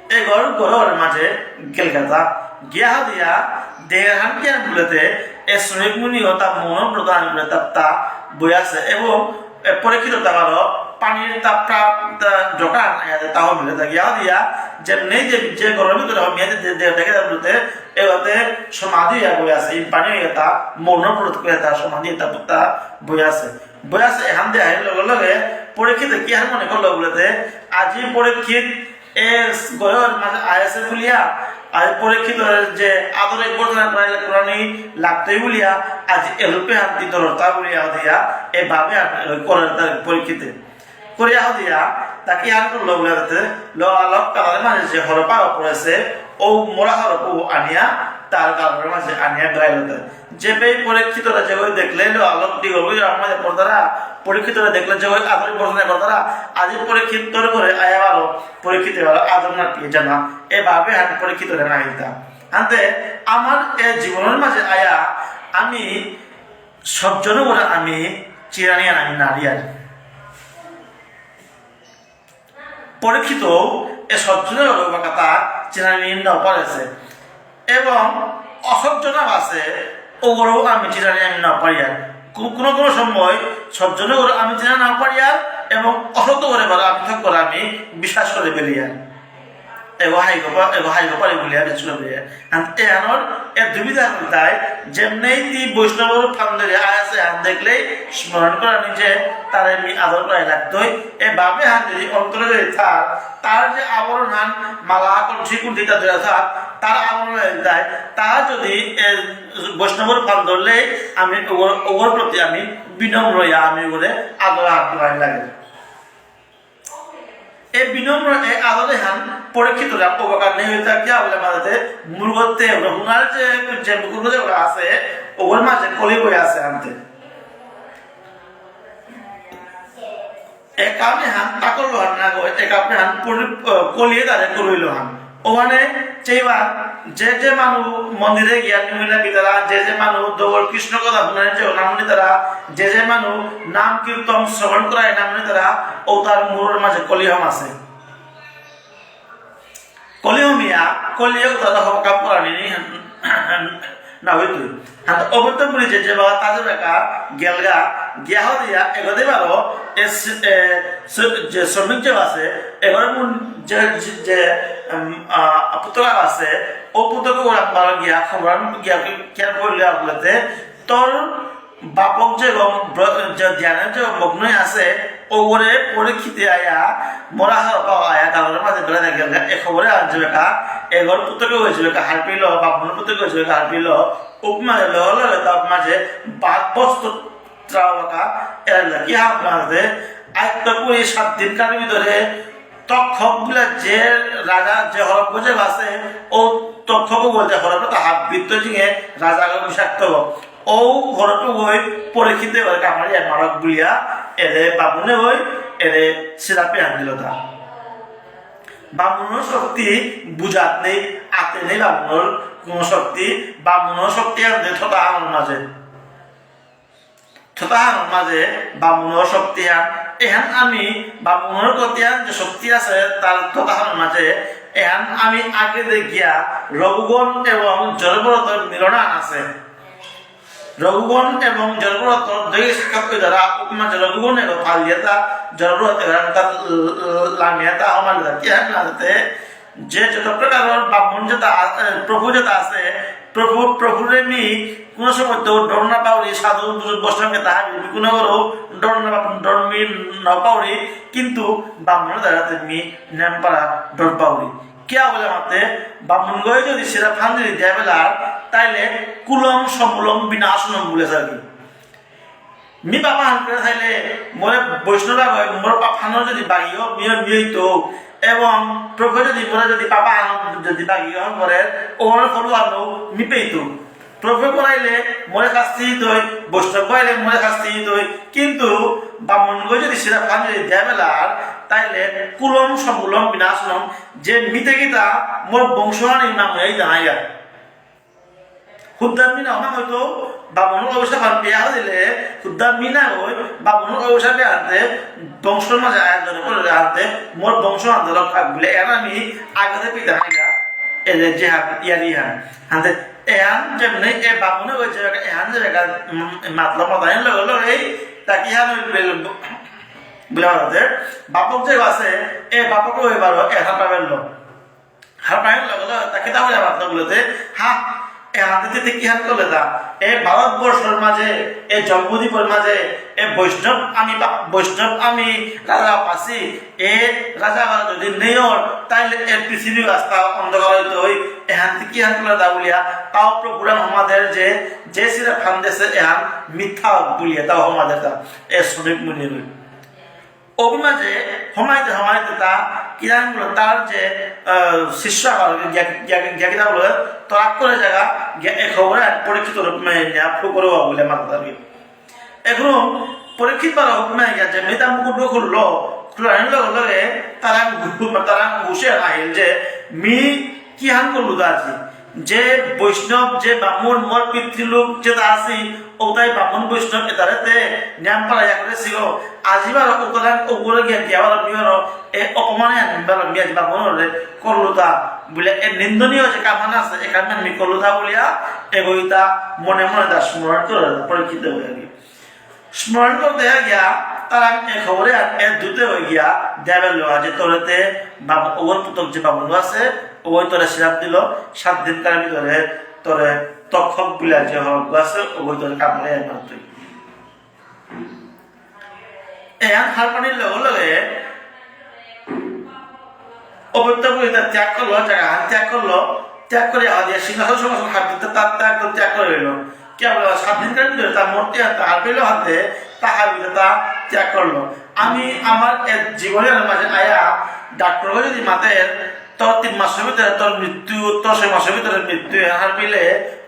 এগর ঘরর মাঝে গেলগাতা। গিয়া দিয়া দেহের হান কিয়ান বুলেতে, এ শ্রমিক মুনি ও তা মন প্রধান বুলে তা, তা বই আছে। এবং এ পরীক্ষিত তাগারো পানির তা প্রা-, তা জোকা আনা গেছে, তাও মিলে তা গিয়া দিয়া, যেমনি যে, যে ঘরর ভিতরে হবে, যে, যে, যে দেখে তা বুলতে, এ হতে সমাধি হইয়া বই আছে, এই পানি হইয়া তা মন প্রধান করে তা সমাধি তা, তা বই আছে। বই আছে, এখান দিয়ে আহিল লগে লগে পরীক্ষিত কি আর মনে করলো বুলেতে, আজি পরীক্ষিত এ গয়র মাঝে আয়েসে বুলিয়া, আর পরীক্ষিত যে আদরে বর্তনা করাইলে কোরআনি লাগতই বুলিয়া, আজ এরূপে হান্তি দরতা বুলিয়া দিয়া, এভাবে আর করার তার পরীক্ষিতে। করিয়া দিয়া, তাকে আর করলো বুলিয়া, ল আলোক কালারে মাঝে যে হরপা পড়েছে, ও মোরা হরপু আনিয়া, তার কালারে মাঝে আনিয়া গাইল। যে পে পরীক্ষিতরা যে ওই দেখলে লো আলোক দি ওই আমাদের পর্দারা, পরীক্ষিতরা দেখলে যে ওই আদর বর্তনা করতারা, আজি পরীক্ষিতর ঘরে আয়া বারো, পরীক্ষিত বারো আদর না পেয়ে জানা, এভাবে হান পরীক্ষিতরা না হিলতা। আনতে আমার এ জীবনের মাঝে আয়া আমি সজ্জন করে আমি চিরানি আর আমি নারী আর পরীক্ষিত এ সজ্জনের কথা চিনানি না পারেছে এবং অসজ্জন আছে, ওগুলো আমি চিনানি আমি না পারি আর। কো-, কোনো কোনো সময় সজ্জন করে আমি চিনা না পারি আর এবং অসৎ করে বলে আমি ঠক করে আমি বিশ্বাস করে বেরিয়ে আর। এগো হাইগো পা-, এগো হাইগো পারি বুলিয়া বেচুরা বুলিয়া। আন এহানর এ দুবিধা হইতাই, যেমনেই তি বৈষ্ণবর ফান্দরে আয়াসে হান দেখলেই স্মরণ করানি যে তারে মি আদর করাই লাগতই। এ ভাবে হান যদি অন্তরে যদি থার, তার যে আবরণ হান মালা কণ্ঠি কুণ্ঠিতা ধরে থার, তার আবরণ হইতাই, তা যদি এ বৈষ্ণবর ফান্দরলে আমি ওগর, ওগর প্রতি আমি বিনম্র ইয়া আমি ওগরে আদর হান করাই লাগে। এ বিনম্র এ আদরে হান পরীক্ষিত রা ওবাকা নেই হইতা কিয়া বলে মাঝে মুরগতে ওরা হুনার যে, যে মুকুর যে ওরা আছে, ওর মাঝে কলি বই আছে আনতে। এ কামে হান তাকল হান না গো, এ কামে হান পরি-, আহ, কলিয়ে তারে করইল হান। ওখানে চেইবা যে যে মানু মন্দিরে গিয়া নিমিলা বিতারা, যে যে মানু দৌড় কৃষ্ণ কথা হুনার যে নাম নিতারা, যে যে মানু নাম কীর্তন শ্রবণ করায় নাম নিতারা, ও তার মুরর মাঝে কলি হম আছে। কলি হমিয়া, কলিয়ে উতারা হব কাম করানি নি, না হইতু। হাত অবৈধ পুরি যে যে বাবা তাজে বেকা, গেলগা, গিয়া হদিয়া, এগোদে বারো, এস, এ, স-, যে শ্রমিক যে আছে, এগোর মুন যে, যে, যে, উম, আ, পুতলা আছে, ও পুতকে ওরা বারো গিয়া, খবর গিয়া, কেন বললে আপনাতে, তোর বাপক যে গম-, ব্র-, যে ধ্যানে যে মগ্ন আছে, ওগরে পরীক্ষিতে আয়া, মরা হারপা আয়া, গালর মাঝে বেলা দেখে, এ খবরে আনছে বেকা, এগর পুতকে হয়েছে বেকা, হারপিল, বাপন পুতকে হয়েছে বেকা, হারপিল, উপমাঝে লগে লগে তার মাঝে বাদ বস্তু ত্রাও বেকা, এর লাগি হাম মাঝে, আজ তো পুরি সাত দিনকার ভিতরে তক্ষক বলে যে রাজা, যে হরপ যে আছে, ও তক্ষক বলতে হরপ তো হাত বৃত্ত জিঙে রাজা বিষাক্ত। ও হরপ হই পরীক্ষিতে হই কামারি এক মারক বুলিয়া, এরে বামুনে হই, এরে সিরাপে আন দিল তা। বামুনর শক্তি বুঝাত নেই, আতে নেই বামুনর কোনো শক্তি, বামুনর শক্তি আনতে থতা আনর মাঝে। থতা আনর মাঝে বামুনর শক্তি আন, এহান আমি বামুনর গতি আন যে শক্তি আছে তার থতা আনর মাঝে, এহান আমি আগে দেখিয়া রঘুগণ এবং জড়ভরতর মিলন আন আছে। রঘুগণ এবং জড়ভরত দুই সাক্ষাৎ দ্বারা উপমা যে রঘুগণ এবং পালিয়াতা জড়ভরত এগারো তা লামিয়াতা আমার কি হান লাগতে যে যত প্রকার বামুন যেতা আ-, এ, প্রভু যেতা আছে, প্রভু, প্রভুরে মি কোনো সময় তো ডর না পাউরি, সাধু বুজুর্গ বৈষ্ণবকে তাহা মি কোনো করো ডর না পা-, ডর মি না পাউরি, কিন্তু বামুন দ্বারা তে মি নেম পারা ডর পাউরি। কিয়া বলে মাতে, বামুন গই যদি সিরা ফান যদি দেবেলা, তাইলে কুলম সমুলম বিনাশনম বলে থাকি। মি পাপা হান করে থাইলে মোরে বৈষ্ণব হয়, মোর পাপ হানো যদি বাগিও, মিও মিয়ই তো, এবং প্রভু যদি মোরে যদি পাপা হানো যদি বাগিও হন করে, ওর ফলো আনো মি পেইতো। প্রভু করাইলে মোরে শাস্তি দই, বৈষ্ণব করাইলে মোরে শাস্তি দই, কিন্তু বামুন গই যদি সিরা ফান যদি দেবেলার, তাইলে কুলম সমুলম বিনাশনম, যে মিতে গীতা মোর বংশহানি নাম হয়ে জানাইয়া। হুদ্দা মি না হনা হয়তো বামুনর অভিশাপ আর পেয়া দিলে, হুদ্দা মি না হই, বামুনর অভিশাপে আনতে, বংশর মাঝে আয়াত ধরে করে আনতে, মোর বংশ আনতে রক্ষা বলে, এর আমি আগে পিতা হাইলা, এলে যে হাত, ইয়ারি হান। আনতে, এহান যেমনি, এ বামুনে হয়েছে, এহান যে জায়গা, উম, মাতলো মাতাইন লগে লগে, এই, তাকে হান হইল, বলে আমাদের, বাপক যে আছে, এ বাপক হয়ে পারো, এ হাত পাবেন লোক। হারপাইন লগে লগে তা কিতা বুলে মাতলো বুলতে, হা, এহাতে তে কিহান করলে তা? এ ভারতবর্ষর মাঝে, এ জম্বুদ্বীপর মাঝে, এ বৈষ্ণব আমি বা-, বৈষ্ণব আমি রাজা পাসি, এ রাজা যদি নেই অর, তাইলে এ পৃথিবী রাস্তা অন্ধকার হইতে হই, এহাতে কিহান করলে তা বুলিয়া, তাও প্রভুরাম আমাদের যে, যে সিরা ফান্দেসে এহান মিথ্যা বুলিয়া, তাও আমাদের তা, এ শ্রমিক মুনি রই। অবি মাঝে হমাইতে হমাইতে তা কিরাং বলে তার যে, আহ, শিষ্য আহার গিয়া, গিয়া, গিয়া কিতা বলে, তরাক করে জায়গা গিয়া এ খবরে আর পরীক্ষিত রূপ মে নিয়া ফু করে বলে মাতা দাবি। এখন পরীক্ষিত বারো হুকুমে গিয়া যে মেয়েটা মুকুট খুললো, খুলানোর লগে লগে তারা হু-, তারা হুশে আহিল যে মি কিহান করলু দাজি। যে বৈষ্ণব, যে বামুন, মোর পিতৃলোক যেতা আছি, ওতাই বামুন বৈষ্ণব এতারেতে নিয়াম পারা ইয়া করে সিও। আজি বারো ওতারা ওগুলো গিয়া গিয়া বারো মিয়রো, এ অপমানে আমি বারো মিয়া আজি বামুনরে করলু তা। বুলে এ নিন্দনীয় যে কামহান আছে, এ কামহান মি করলু তা বুলিয়া, এগোইতা মনে মনে তা স্মরণ করে পরীক্ষিত হয়ে গিয়ে। স্মরণ করতে গিয়া তারা এ খবরে আর এ দূতে হয়ে গিয়া দেবের লোক আছে তোরেতে বাবু, ওর পুতক যে বাবু আছে, ওই তোরে শ্রাপ দিল, সাত দিনকার ভিতরে তোরে তক্ষক বুলে যে হক আছে, ওই তোরে কামড়ে একবার তুই। এহান হারপানির লগে লগে অপবিত্র পুরোহিত ত্যাগ করলো, জায়গা হান ত্যাগ করলো, ত্যাগ করে আবার সিংহাসন সিংহাসন হাত দিতে তার ত্যাগ করে ত্যাগ করে রইল। কি বলে, সাত দিনকার ভিতরে তার মূর্তি হাতে হারপেল হাতে তা হারপিতে তা ত্যাগ করলো। আমি আমার এ জীবনের মাঝে আয়া ডাক্তার যদি মাতে তোর তিন মাসের ভিতরে তোর মৃত্যু, তোর ছয় মাসের ভিতরে মৃত্যু, এহার মিলে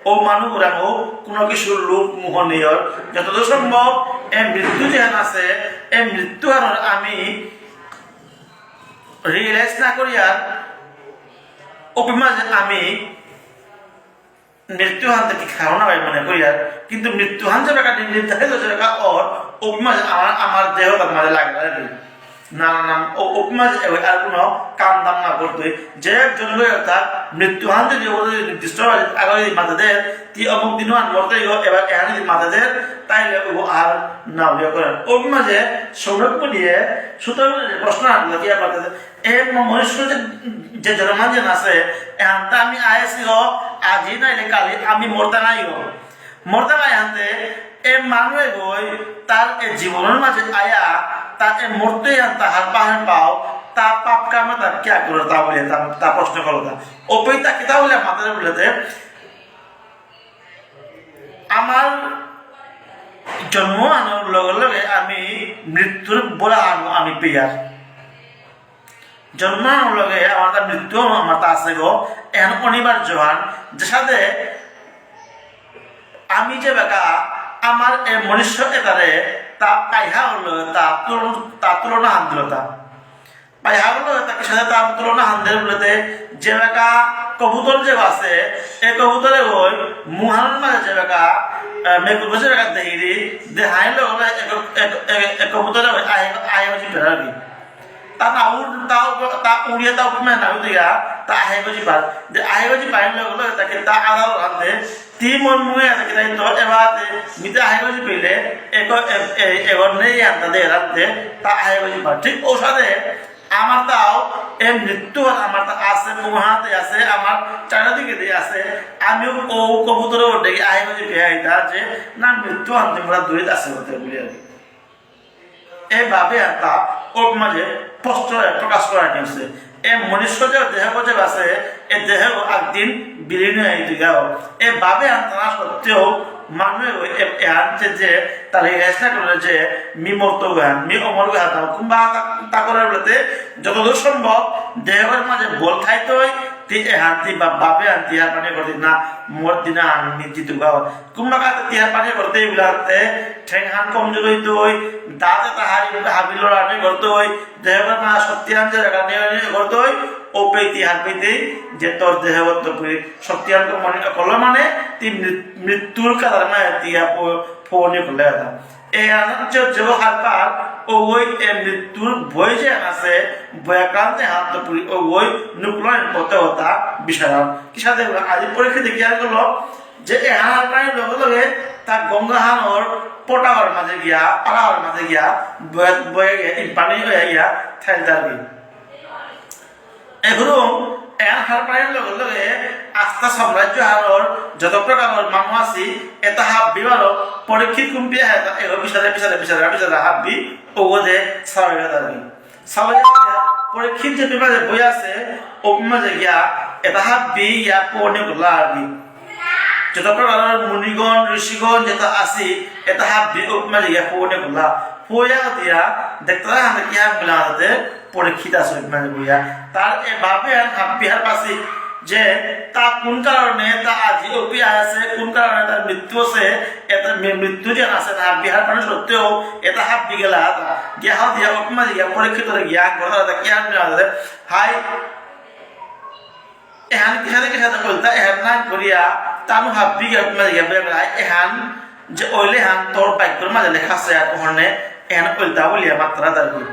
ও মানু ওরানো কোনো কিছু লোভ মোহ নেই। ওর যতদূর সম্ভব এ মৃত্যু যেহান আছে, এ মৃত্যু আর আমি রিয়েলাইজ না করি আর ওপি মাঝে আমি মৃত্যু হানতে কি খাওয়া না ভাই মনে করি আর, কিন্তু মৃত্যু হান যাবে কাটি নির্ধারিত যাবে কা ওর ওপি মাঝে আমার, আমার দেহ তার মাঝে লাগে না রে। না, না, না, ও, ওপি মাঝে এ আর কোনো কাম দাম না করতে। যে একজন লোক তার মৃত্যু হান যদি ও যদি নির্দিষ্ট হয়, আগে যদি মাতে দেয়, তি অমুক দিন আর মরতে গো, এবার এখানে যদি মাতে দেয়, তাইলে ও আর না হইয়া করে। ওপি মাঝে সৌরভ বলিয়ে, সুতরাং প্রশ্ন আনলো কি আর মাতে দেয়? এ ম-, মনুষ্য যে, যে জন্ম যেন আছে, এহানতা আমি আয়েছি হ, আজি নাইলে কালি আমি মরতে নাই হ। মরতে নাই হানতে, এ মানু এগই তার এ জীবনের মাঝে আয়া, তার এ মরতে হান তাহার বাহান পাও, তা পাপ কামে তার কিয়া করে তা বলে, তা, তা প্রশ্ন করলো তা। ওপেই তা কিতা বলে মাতারে বলেতে, আমার জন্ম আনার লগে লগে আমি মৃত্যুর বলা আনো আমি পেয়ার। জন্ম আনার লগে আমার তা মৃত্যু আমার তা আছে গো, এহান অনিবার্য হান, যে সাথে আমি যে বেকা আমার এ মনুষ্য এতারে তা পাইহা হলো তা তুল-, তা তুলনা হান দিল তা। পাইহা হলো তা কি সাথে তা তুলনা হান দিল বলতে যে বেকা কবুতর যে আছে, এ কবুতরে ওই মুহান মাঝে যে বেকা, আহ, মেকুব যে বেকা দেহিরি, দেহাই লো ওই এক, এক, এক, এক কবুতরে ওই আই, আই হচ্ছে বেড়াবি। তা না উড়, তা উপ-, তা উড়িয়া তা উপমে না উঠিয়া, তা আহে গজি পার। যে আহে গজি পাইলে হলো, তাকে তা আলাদা রাখতে, তি মন মুয়ে আছে কিনা তো এবাতে, মিতে আহে গজি পেলে, এগো, এ-, এ-, এগো নেই আনতা দে রাখতে, তা আহে গজি পার। ঠিক ও সাথে, আমার তাও, এ মৃত্যু আর আমার তা আছে, মুহাতে আছে, আমার চারিদিকে দিয়ে আছে, আমিও ও কবুতরে ওঠে, আহে গজি পেয়ে আইতা, যে না মৃত্যু আনতে মোরা দূরে আছে বলতে বলি আর কি। এভাবে এতা ওর মাঝে স্পষ্ট প্রকাশ করা হয়েছে। এ মনুষ্য যে দেহ যে আছে, এ দেহ একদিন বিলীন হয়ে গেল। এভাবে আনতানা সত্ত্বেও মানুষ এ, এ আনছে যে তার এই চেষ্টা করে যে মি মরতো গান, মি অমর গান, কুম্ভা তা, তা করে বলতে যতদূর সম্ভব দেহের মাঝে বল থাইতই, তি এ হান্তি বা ভাবে আনতি আর মানে করতে না, মোর দিনা আন নিজিত গাও। কুম্বাকাতে তিয়ার পানি করতে বিলাতে, ঠেংহান কমজোর হইতই, দাঁতে তাহারি হাবি লড়ানি করতই, দেহর মা শক্তি আনতে রাখানি করতই, ও পেইতি হার পেইতি, যে তোর দেহ তো পুরি শক্তি আন কম মানে করলো মানে, তি মৃত-, মৃত্যুর কারণে তিয়া পো-, ফোনে করলে এটা। এ আনন্দ যে হারপার, ও ওই এ মৃত্যুর ভয় যে আছে, ভয়াক্রান্তে হাত তো পুরি, ও ওই নুকলন করতে হতা, বিশাল। কিসাদে আজি পরীক্ষা দেখিয়া গেল, যে এহান পানির লগে লগে তা গঙ্গাহানর পটাওয়ার মাঝে গিয়া, পাড়াওয়ার মাঝে গিয়া, বয়ে, বয়ে গিয়া, ইম্পানি হয়ে গিয়া, থাইল তারবি। এখন এহান হার পানির লগে লগে আস্তা সাম্রাজ্য হানর যত প্রকারর মানুষ আছি, এটা হাব্বি বারো পরীক্ষিত কুম্পি আহে, তা এগো বিচারে, বিচারে, বিচারে, বিচারে হাব্বি, ওগো দে সারা তারবি। সাবাজে গিয়া পরীক্ষিত যে পেপারে বই আছে, ও মাঝে গিয়া এটা হাব্বি ইয়া পড়ে বলা আর কি। যত প্রকার মুনিগণ, ঋষিগণ যেটা আছে, এটা হাব্বি ও মাঝে গিয়া পড়ে বলা। পড়িয়া দিয়া দেখতে লাগে আমরা কি হাব্বি লাগতে পরীক্ষিত আছে ও মাঝে বইয়া। তার এভাবে আর হাব্বি হার পাশে যে তা কোন কারণে তা আজি অপি আছে, কোন কারণে তার মৃত্যু আছে, এটা মৃ-, মৃত্যু যে আছে, তা হাব্বি হার পানি সত্ত্বেও এটা হাব্বি গেলা, তা গিয়া হাত দিয়া অপমা গিয়া পরীক্ষিত গিয়া কথা তা কি হার মিলা আছে, হাই, এহান কিসাদে কিসাদে কইলতা, এহান নাম করিয়া, তানু হাব্বি গিয়া অপমা গিয়া বেলা, এহান যে ওইলে হান তোর বাক্যর মাঝে লেখা আছে আর ওখানে এহান কইলতা বলিয়া মাত্রা দাঁড়ি।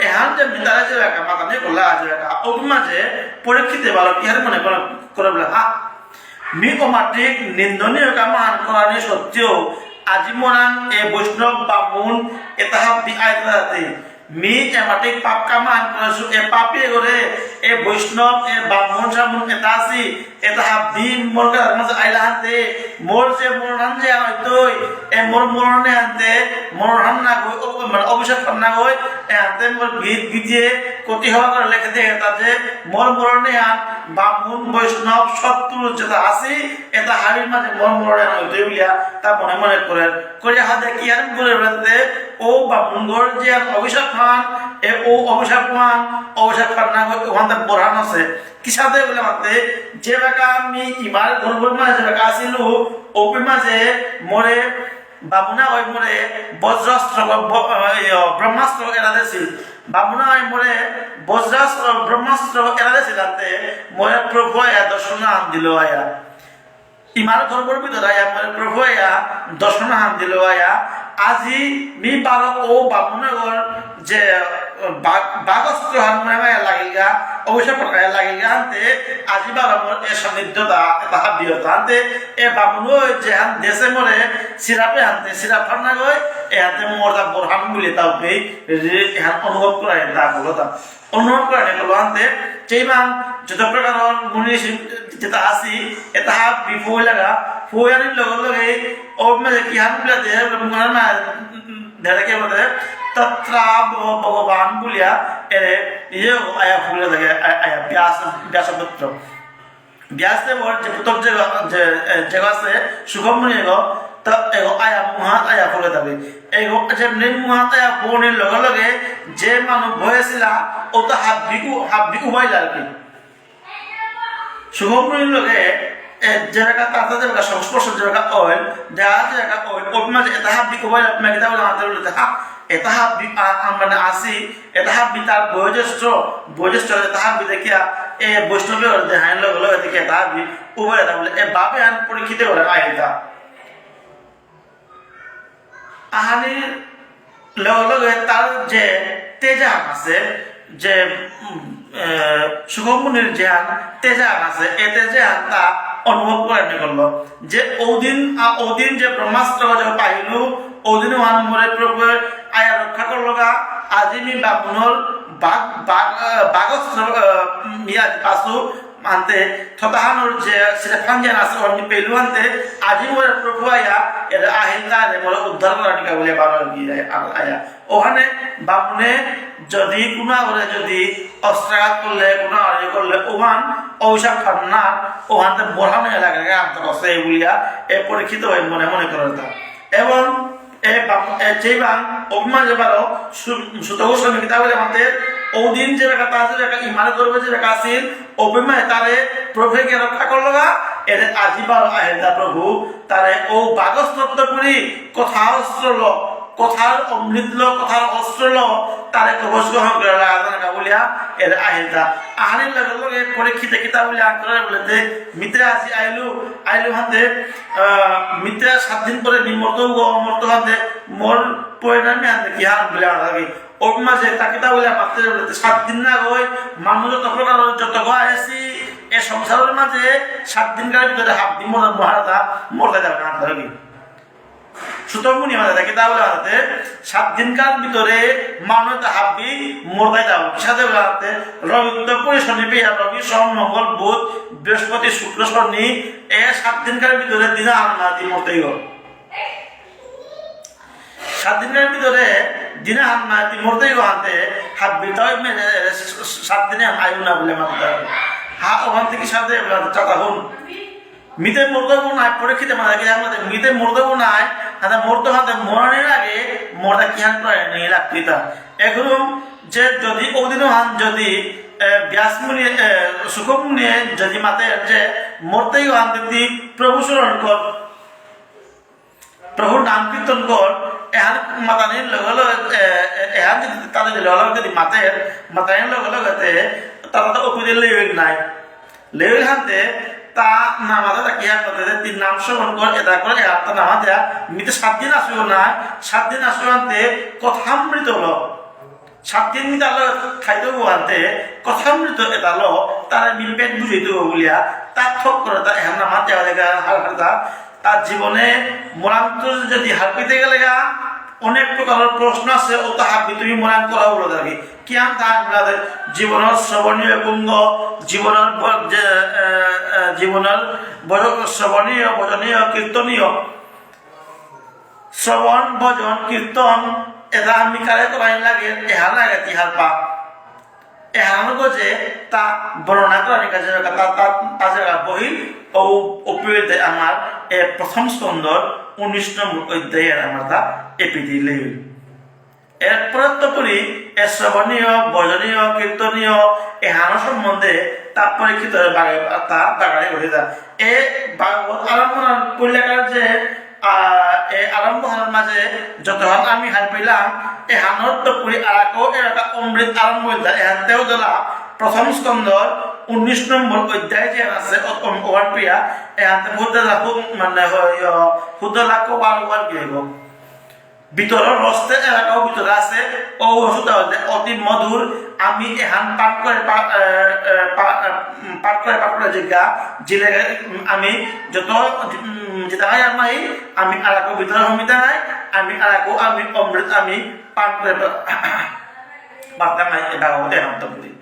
এহান যে মিতারা যে লেখা, মাথা নিয়ে করলা যে লেখা, অপমা যে পরীক্ষিতে ভালো, কি হার মনে করে, করে বলে, হা, মি অমাটিক নিন্দনীয় কামহান করানি সত্ত্বেও আজি মোরাং এ বৈষ্ণব বামুন এতা হাবি আইতাতে। মি এমাটিক পাপ কামান করেসু, এ পাপে করে এ বৈষ্ণব এ বামুন সামুন এতা আসি, এতা হাবি মোর কাছে আইলা হানতে, মোর যে মরণ যে আইতই, এ মোর মরণে হানতে, মরণ হান না গই, ও, মানে অভিশাপ হান না গই, এ হানতে মোর গীত গীতিয়ে কতি হওয়া করে লেখে দে, এতা যে মোর মরণে হান বামুন বৈষ্ণব সৎপুরুষ যেতা আসি, এতা হাবির মাঝে মোর মরণে হান হইতই বুলিয়া তা মনে মনে করে, করে হাতে কি আর করে বেড়াতে, ও বামুনগর যে আর অভিশাপ হান, এ ও অভিশাপ হান, অভিশাপ হান না গই, ওখান থেকে বোরহান আছে। কিসাদে বুলে মাতে, যে বেকা আমি ইমার গর্ভর মাঝে যে বেকা আসিলু, ওপি মাঝে মোরে বামুনা ওই মোরে বজ্রাস্ত্র, ব-, ব-, ইয়, ব্রহ্মাস্ত্র এরা দেছিল। বামুনা ওই মোরে বজ্রাস্ত্র, ব্রহ্মাস্ত্র এরা দেছিল আনতে, মোরে প্রভু আয়া দর্শন আন দিল আয়া। ইমার গর্ভর ভিতরে আয়া মোরে প্রভু আয়া দর্শন আন দিল আয়া। আজি মি বারো ও বামুনগর যে বাঘ-, বাঘস্ত্র হান মানে মানে লাগিলগা, অবশ্য প্রকারে লাগিলগা আনতে, আজি বারো মোর এ সান্নিধ্যতা, এতা হাবিয়তা আনতে, এ বামুন ওই যে হান দেশে মোরে সিরাপে আনতে, সিরাপ হান না গই, এ আনতে মোর দা বোরহান বুলে তাও পেই, রে, এহান অনুভব করা, এতা বলো তা। অনুভব করা, এতা বলো আনতে, সেই বাং যত প্রকার মুনি সিং যেতা আসি, এতা হাবি ফুয়ে লাগা, ফুয়ে আনির লগে লগে, ও মানে কি হান বুলে দে, মানে না, ধরে কে বলে, তত্রা ভ-, ভগবান বুলিয়া, এরে, ইয়ে, আয়া ফুলে থাকে, আয়া, আয়া ব্যাস, ব্যাসপুত্র। ব্যাসদেবর যে পুতক যে, যে, এ, যে আছে, সুখমণি এগো, তা এগো আয়া মুহাত আয়া ফুলে থাকে। এগো যে নি মুহাত আয়া ফুনির লগে লগে, যে মানু বহেছিলা, ও তো হাবি উ-, হাবি উবাইলা আর কি। শুভমণির লগে, এ, যেবাকা তাতা যেবাকা সংস্পর্শ যেবাকা অইল, দেহা যেবাকা অইল, ওপি মাঝে এতা হাবি উবাইল, আপনি কিতা বলে আনতে বলে, হা, এতা হাবি, আ, আ, মানে আসি, এতা হাবি তার বয়োজ্যেষ্ঠ, বয়োজ্যেষ্ঠ এতা হাবি দেখিয়া, এ, বৈষ্ণবে ওর দেহাইন লগে লগে দেখে এতা হাবি উবাইল এতা বলে, এ, বাবে আন পরীক্ষিতে ওরা আইতা। আহানি লগে লগে তার যে তেজান আছে, যে, উম, এ, শুভমণির যে আন তেজান আছে, এ তেজান তা অনুভব করে নিকলল। যে ওদিন, আ, ওদিন যে ব্রহ্মাস্ত্র যে পাইলু, ওদিন ওহান মোরে প্রভু আয়া রক্ষা করলগা। আজি মি বামুনর বাঘ, বাঘ, আ, বাঘস্ত্র, আ, ইয়া পাসু, আনতে, থতাহানর যে সেটা ফাঞ্জান আছে, ওহান পেলু আনতে, আজি মোরে প্রভু আয়া, এর আহিল তা রে মোরে উদ্ধার করা টিকা বলে বারো আর কি আয়া, আয়া। ওখানে বামুনে যদি কোনো আগরে যদি অস্ত্রাঘাত করলে, কোনো আড়ি করলে, ওহান ঔষধ খান না, ওহানতে বোরহান এলাকা আনতে কষ্ট এই বুলিয়া, এ পরীক্ষিত হয়ে মনে মনে করে তা। এবং এ বাম-, এ যে বাং, ওপি মাঝে বারো, সু-, সুত গোস্বামী কিতা বলে আমাদের, ওদিন যে বেকা তার যে বেকা ইমার গর্ভে যে বেকা আসিল, ওপি মাঝে তারে প্রভুকে রক্ষা করলগা, এরে আজি বারো আহেদা প্রভু, তারে ও বাগস্তত্ব করি, কথার অস্ত্র ল, কথার অমৃত ল, কথার অস্ত্র ল, তারে কবচ গ্রহণ করে লাগা জানা বুলিয়া, এরে আহেদা। আহানির লগে লগে পরীক্ষিতে কিতা বলে আক্রমণ বলে দে, মিত্রে আজি আইলু, আইলু হাতে, আহ, মিত্রে সাত দিন পরে নি মরতে হবো, মরতে হাতে মোর পরিণামে হাতে কি হার বলে আর লাগে। ওর মাঝে তাকে তা বলে মাত্র বলে সাত দিন না গই, মানুষ যত প্রকার যত গো আইসি, এ সংসারের মাঝে সাত দিনকার ভিতরে হাত দিন মরে মহারাজা মরতে যাবে না, ধরবি। সুতরাং মুনি মাঝে তাকে তা বলে হাতে সাত দিনকার ভিতরে মানুষ তা হাবি মরতে যাবে। সাথে বলে হাতে রবি উত্তর করে শনি পেয়া রবি, সোম, মঙ্গল, বুধ, বৃহস্পতি, শুক্র, শনি, এ সাত দিনকার ভিতরে দিনা আনমাতি মরতেই গো। সাত দিনকার ভিতরে দিনা আনমাতি মরতেই গো হাতে হাবি তাই মে সাত দিনে আয়ু না বলে মাত্র। হা, ওখান থেকে সাথে চাতা হন। মিতে মরদেব নাই, পরীক্ষিতে মারা গেলে আমাদের মিতে মরদেব নাই, হাতে মরতে হাতে মরণের আগে মরদা কি হান করে নেই লাগতই তা। এখন যে যদি ওদিনও হান যদি, এ, ব্যাসমুনি, এ, শুকমুনি যদি মাতে যে মরতেই হান যদি প্রভু স্মরণ কর, প্রভুর নাম কীর্তন কর, এহান মাতানির লগে লগে, এ, এ, এহান যদি তাদের লগে লগে যদি মাতে, মাতানির লগে লগে তে, তারা তো অপিদে লেবেল নাই। লেবেল হানতে তা নামাতে তা কিয়া করতে যে তিন নাম শ্রবণ কর, এটা করে, এটা তো নামা দেয়া, মিতে সাত দিন আসিও না, সাত দিন আসিও আনতে কথামৃত ল। সাত দিন মিতে আলো খাইতে হবো আনতে কথামৃত এটা ল, তারা মিলপেট বুঝিতে হবো বলিয়া, তা থক করে তা এহান নামা দেওয়া দেখা হার হার তা, আর জীবনে মরান্ত যদি হারপিতে গেলে গা, অনেক প্রকারের প্রশ্ন আছে, ও তো হারপি তুমি মরান্ত করা হলো থাকি। কিয়ান থাক না দে, জীবনের শ্রবণীয় কুঙ্গ, জীবনের ব-, যে, এ, এ, জীবনের বজ-, শ্রবণীয়, ভজনীয়, কীর্তনীয়, শ্রবণ, ভজন, কীর্তন, এটা আমি কারে করাই লাগে, এহার লাগে তিহার পা। এহানো যে তা বর্ণনা করার কাজে তা, তা, তা যে বহিল ও অপিয়তে আমার এ প্রথম স্কন্ধর উনিশ নম্বর অধ্যায়ে আমার তা এপিদি লেইল। এরপরে তো করি এ শ্রবণীয়, ভজনীয়, কীর্তনীয় এহানো সম্বন্ধে তা পরীক্ষিত বাগে-, তা বাগানে ঘটে তা। এ ভাগবত আরম্ভ পুল্লেকার যে আহ, এ আরম্ভ হওয়ার মাঝে যতহান আমি হারপিলাম, এহানোর তো পুরি আরাকো এলাকা অমৃত আরম্ভ হইল। এহানতেও দিলা প্রথম স্কন্ধর উনিশ নম্বর অধ্যায় যে আছে, অ-, অম-, ওহান পিয়া, এহানতে বুদ্ধ লাভ মানে হয়, অ, বুদ্ধ লাভ কো বার বার কি হইব? ভিতরের রসতে এলাকাও ভিতরে আছে, ও ওষুধ হইতে অতি মধুর, আমি এহান পাঠ করে পা-, এ, এ, পা-, এ, উম, পাঠ করে পাঠ করে জিজ্ঞা, জিলে, উম, আমি যত, উম, যেটা হয় আমার এই, আমি আরাকো ভিতরে হমিতা নাই, আমি আরাকো আমি অমৃত আমি পান করে পা-, পারতাম নাই, এটা হতে হতো বলি।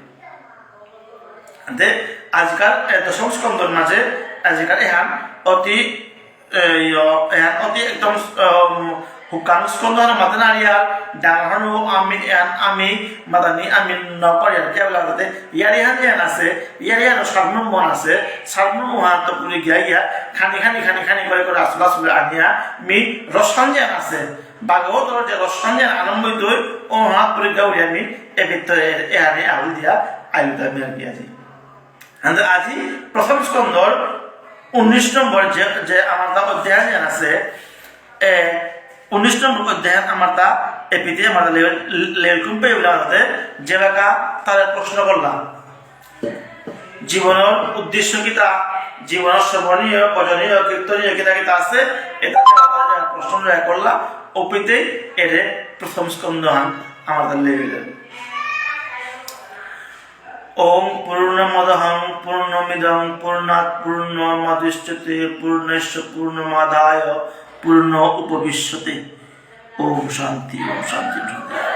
আনতে আজিকার, এ, দশম স্কন্ধর মাঝে আজিকার এহান অতি এ, ইয়, এহান অতি একদম, উম, হুকান স্কন্ধ হান মাতে নারিয়ার, ডাঙর হানু আমি, এহান আমি, মাদানি আমি নকরিয়ার, কে বলা হতে, ইয়ারি হান যেন আছে, ইয়ারি হান সারমুন মন আছে, সারমুন মহান্ত পুরি গিয়া গিয়া, খানি খানি খানি খানি করে করে আসলে আসলে আনিয়া, মি রসান যেন আছে, ভাগবতর যে রসান যেন আরম্ভ হইতই, ও হাত পুরি গাউরি আমি, এ ভিতরে এহানি আহুল দিয়া, আয়ুদা মিয়ার গিয়া যাই। And আজি প্রথম স্কন্ধর উনিশ নম্বর যে, যে আমার তা অধ্যায় যেন আছে, এ, উনিশ নম্বর অধ্যায় আমার তা এপিতে আমার তা লেভেল, লেভেল কুম্পে বলে আমাদের যে বাকা তারা প্রশ্ন করলাম। জীবনের উদ্দেশ্য কিতা, জীবনের শ্রবণীয়, ভজনীয়, কীর্তনীয় কিতা কিতা আছে, এটা তারা প্রশ্ন করলাম, ওপিতে এরে প্রথম স্কন্ধ হান আমার তা লেভেল। ॐ पूर्णमदः पूर्णमिदं पूर्णात् पूर्णमुदच्यते पूर्णस्य पूर्णमादाय पूर्णमेवावशिष्यते। ॐ शान्ति, ॐ शान्ति, ॐ शान्ति।